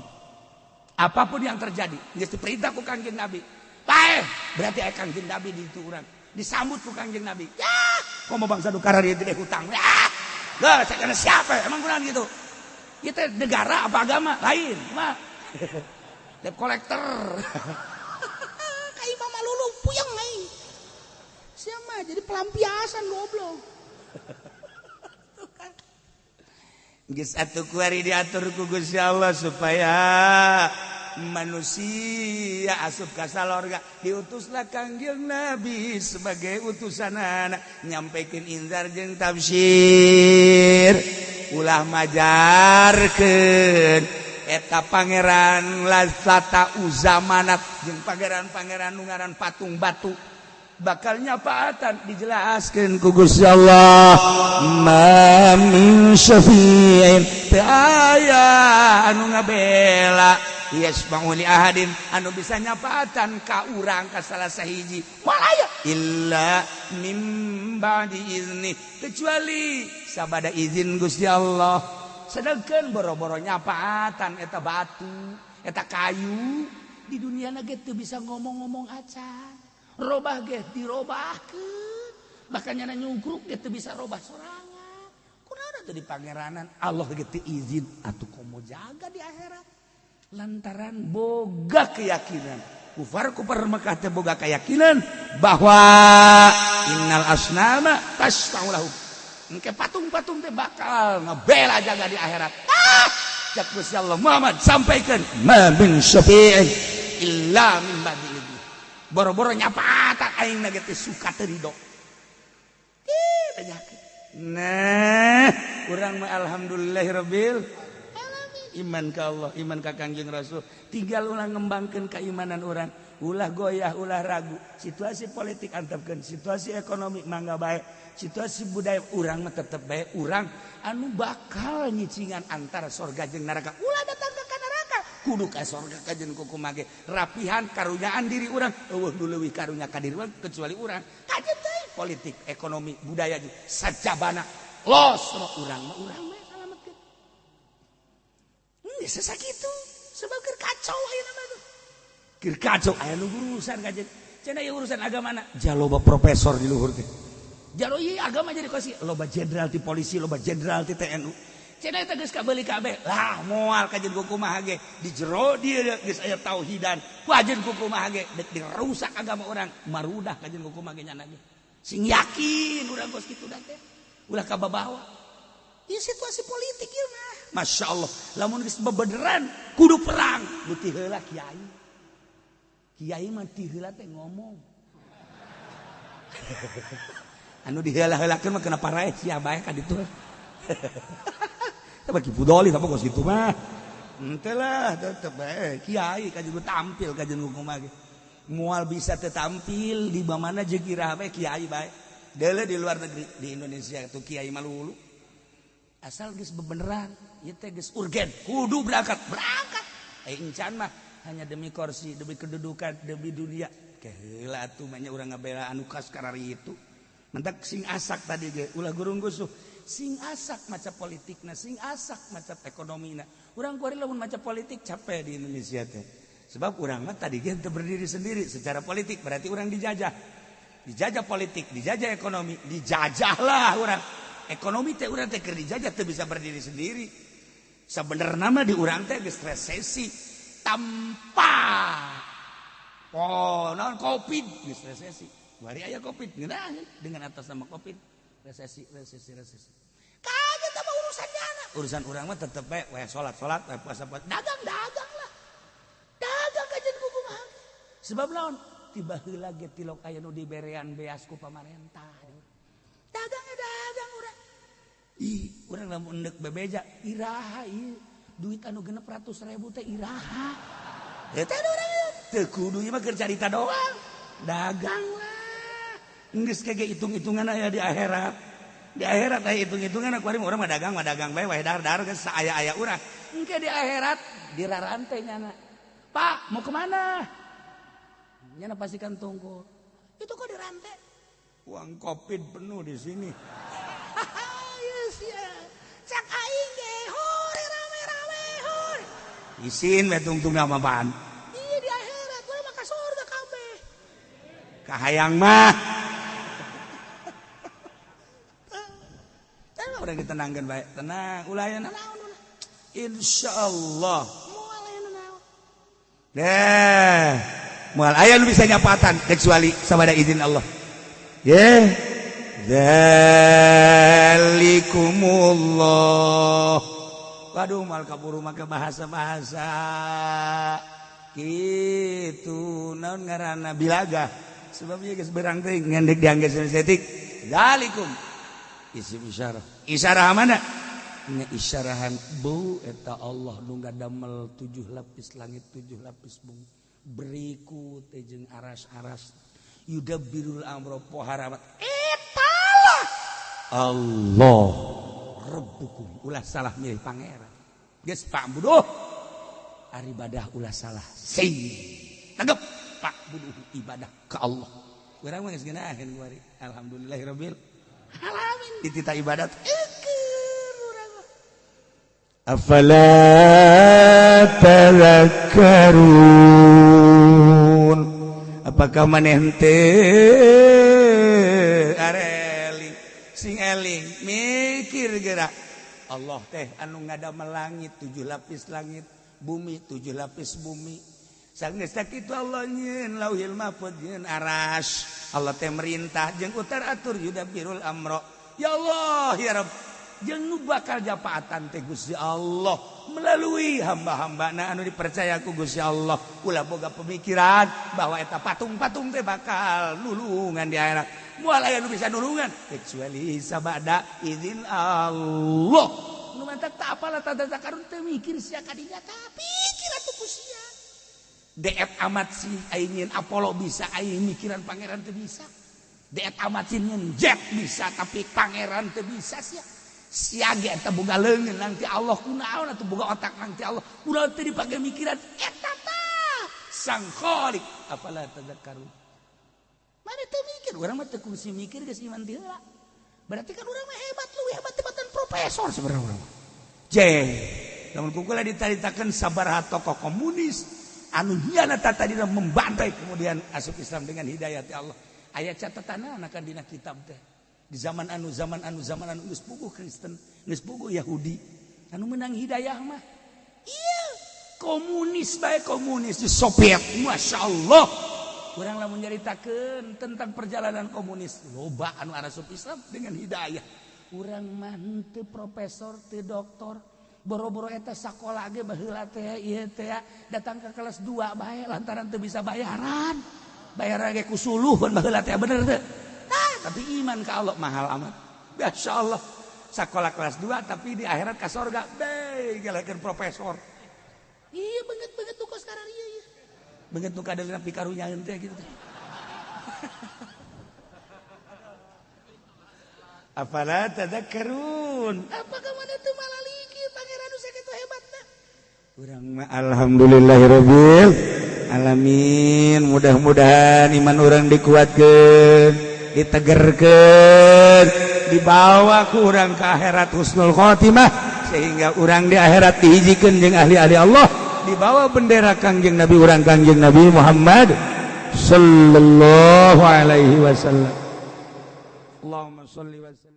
Apapun yang terjadi, geus diperintah ku Kangjeng Nabi. Paeh, berarti aya Kangjeng Nabi di ditu urang. Disambut ku Kangjeng Nabi. Ya, komo bangsa nu kararieu teh hutang. Ya, geus kana siapa? Emang kurang gitu. Kita negara apa agama lain mah debt collector. Kayak Mama Lulu puyeng aing. Siapa jadi pelampiasan goblok. Geus atuh kuari diatur ku Gusti Allah supaya manusia asup ka salorga, diutuslah Kangjeng Nabi sebagai utusanana nyampekeun inzar jeung tafsir. Ulah majarkeun eta pangeran Lata Uzamanat jeung pangeran-pangeran nu ngaran patung batu bakal nyapaatan dijelaskeun ku Gusti Allah. Ma min syafi'in, teu aya anu ngabela, yasma'u li ahadin anu bisa nyapaatan ka urang ka salah sahiji moal aya illa mim ba'di izni, kecuali sabada izin Gusti Allah. Sedangkan boro-boro nyapaatan eta batu eta kayu di dunia ge teu bisa ngomong-ngomong acan, robah ge dirobahkeun, bahkan nyana nyungkruk ge teu bisa robah sorangan. Kunaon atuh di pangeranan Allah ge teu izin atuh komo jaga di akhirat. Lantaran boga keyakinan kufar-kufar Mekah teh boga keyakinan bahwa innal asnama tasfa'u lahum, engke patung-patung teh bakal ngebela jaga di akhirat. Ah, cak Gusti Allah Muhammad sampaikan ma min syafi'in illa min ba'di idzni. Boro-boro nyapaatan aing na ge teh suka teu ridho. Nah, urang mah alhamdulillahirabbil alamin, iman ka Allah, iman ka Kangjeng Rasul. Tinggal ulah ngembangkeun keimanan urang, ulah goyah, ulah ragu. Situasi politik antepkeun, situasi ekonomi mangga bae, situasi budaya urang mah tetep bae urang anu bakal nyicingan antara sorga jeung neraka. Ulah datang ka neraka, kudu ka sorga kajen kukumaha ge. Rapihan karunyaan diri urang, eueuh nu leuwih karunya ka diri urang kecuali urang. Kajen teh politik, ekonomi, budaya jeung sajabana los urang mah salametkeun. Geus sakitu sebab keur kacau ayeuna mah tuh. Keur kacau aya nu urusan kajen. Cenah ieu urusan agamana, jaloba profesor di luhur teh. Jalo ieu agama jadi kosi, loba jenderal ti polisi, loba jenderal ti TNU. Cenah eta geus kabeuli kabeh. Lah moal kajen kumaha ge di jero dieu geus aya tauhidan. Kajen kumaha ge deuk dirusak agama urang, marudah kajen kumaha ge nyana ge. Sing yakin urang kos kitu da teh. Ulah kababawa. Ieu situasi politik ieu mah. Masya Allah, lamun geus bebeneran kudu perang. Nu ti heula kiai. Kiai mah ti heula teh ngomong. Anu diheula-heulakeun mah kena paraeh sia bae ka ditu. Teh bagi pudoli tapi kos kitu mah. Henteu lah tetep bae kiai kajen tampil kajen kumaha ge. Moal bisa teu tampil di mana jeung iraha bae kiai bae. Deuleu di luar negeri, di Indonesia tuh kiai malulu. Asal geus bebeneran, ieu teh geus urgen, kudu berangkat, berangkat. Encan mah hanya demi kursi, demi kedudukan, demi dunia. Keheula atuh mah nya urang ngabela anu kas karari itu. Mentak sing asak tadi ge, ulah gurung gusuh. Sing asak maca politikna, sing asak maca ekonomina. Urang kuari lamun maca politik capek di Indonesia teh. Sebab urang mah tadi ge teu berdiri sendiri secara politik, berarti urang dijajah. Dijajah politik, dijajah ekonomi, dijajahlah urang. Ekonomi teh urang teh keur dijajah teu bisa berdiri sendiri. Sebenarnya mah di urang teh geus resesi tanpa oh non Covid geus resesi. Bari aya Covid ngeunah dengan atas nama Covid resesi resesi resesi. Kaget apa urusan nyana? Urusan urang mah tetep bae we salat-salat, we puasa-puasa, dagang-dagang lah. Dagang kajen kumaha. Sebab naon? Tiba heula ge tilok aya nu diberean beas ku pamarentah. Dagang dagang urang. Ih, urang lamun endek bebeja iraha ieu duit anu 600.000 teh iraha. Eta urang teu kudu ieu mah keur carita doang. Dagang lah. Geus kege hitung-hitungan aya di akhirat. Di akhirat aya hitung-hitungan aku urang mah dagang bae wae dar-dar geus saaya-aya urang. Engke di akhirat dirarante nyana. Pak, mau kemana? Nyana pastikan tunggu. Itu kok dirante? Uang Covid penuh di sini. Yes ya. Cak aing ge hore rame-rame hore. Isin we tungtung nama apaan? Iya di akhirat urang mah ka surga kabeh. Kahayang mah. Teh urang ditenangkeun bae. Tenang, ulah aya naon ulah. Insyaallah moal aya naon. Deh, moal aya nu bisa nyapatan kecuali sabada izin Allah. Ye, zalikumullah. Waduh, mal kaburu make bahasa-bahasa kitu naon ngaranna bilaga. Sebab ieu geus berang teuing ngendek diangge sensitik. Zalikum isim isyarah. Isyarah mana? Nya isyarahan bu eta Allah nu ngadamel 7 lapis langit, 7 lapis bumi. Berikut teh jeung aras-aras yudabbirul amro poharamat. Etalah Allah Rabbukum. Ulah salah milih pangeran. Geus Pak Buduh. Ari ibadah ulah salah. Sing tegep Pak Buduh ibadah ke Allah. Urang mah geus ngeunaheun kuari. Alhamdulillahirabbil alamin. Ditita ibadat eukeur urang mah. Afala tadhakkarun. Apakah maneh teu areling sing eling mikir gerak Allah teh anu ngadamel langit 7 lapis langit bumi 7 lapis bumi sanggeus sakitu Allah nyieun lauhil mahfuz nyieun aras Allah teh merintah jeung utar atur yudabbirul amro ya Allah ya Rabb jeung nu bakal japaatan teh Gusti Allah melalui hamba-hambana anu dipercaya ku Gusti Allah. Ulah boga pemikiran bahwa eta patung-patung teh bakal nulungan di akhirat. Moal aya nu bisa nulungan kecuali sabada izin Allah. Nu mantak tak apalah tanda karun teu mikir sia kadinya tapi pikir atuh ku sia. Deet amat sih aing nyeun Apollo bisa aing mikiran pangeran teu bisa. Deet amat sih nyeun jet bisa tapi pangeran teu bisa sia. Siage eta boga leungeun nanti Allah kunaon atuh boga otak nanti Allah ulah teu dipake mikiran eta tah sang khaliq afala tadhakkarun. Mana teu mikir urang mah teu kungsi mikir geus iman ti heula. Berarti kan urang mah hebat leuwih hebat tibatan profesor sebenarnya urang mah. Je, lamun kukula dicaritakeun sabaraha tokoh komunis anu hianat tadina membantai kemudian asup Islam dengan hidayah ti Allah. Aya catatanana kan dina kitab teh. Di zaman anu zaman anu zaman anu geus puguh Kristen, geus puguh Yahudi. Anu menang hidayah mah. Iya, komunis bae komunis di Soviet. Masya Allah. Urang lamun nyaritakeun tentang perjalanan komunis, loba anu asup Islam dengan hidayah. Urang mah henteu profesor, teu doktor. Boro-boro eta sakola ge baheula teh ieu teh datang ke kelas 2 bae lantaran teu bisa bayaran. Bayaran ge ku suluh baheula teh bener teu? Tapi iman ke Allah mahal amat. Masya Allah. Sekolah kelas 2 tapi di akhirat ke sorga. Be, galakeun profesor. Iya banget-banget tuh kok sekarang iya iya. Banget tuh kaderna pikarunyaeun teh gitu teh. Afala tadhakkarun. Apakah mana teu malaliki pangeran nu sakitu hebatna? Urang mah alhamdulillahirabbil alamin. Mudah-mudahan iman urang dikuatkeun, ditegerkeun, dibawa ku urang ke akhirat husnul khotimah sehingga urang di akhirat dihijikeun jeung ahli-ahli Allah, dibawa bendera Kangjeng Nabi urang Kangjeng Nabi Muhammad sallallahu alaihi wasallam. Allahumma sholli wa sallim.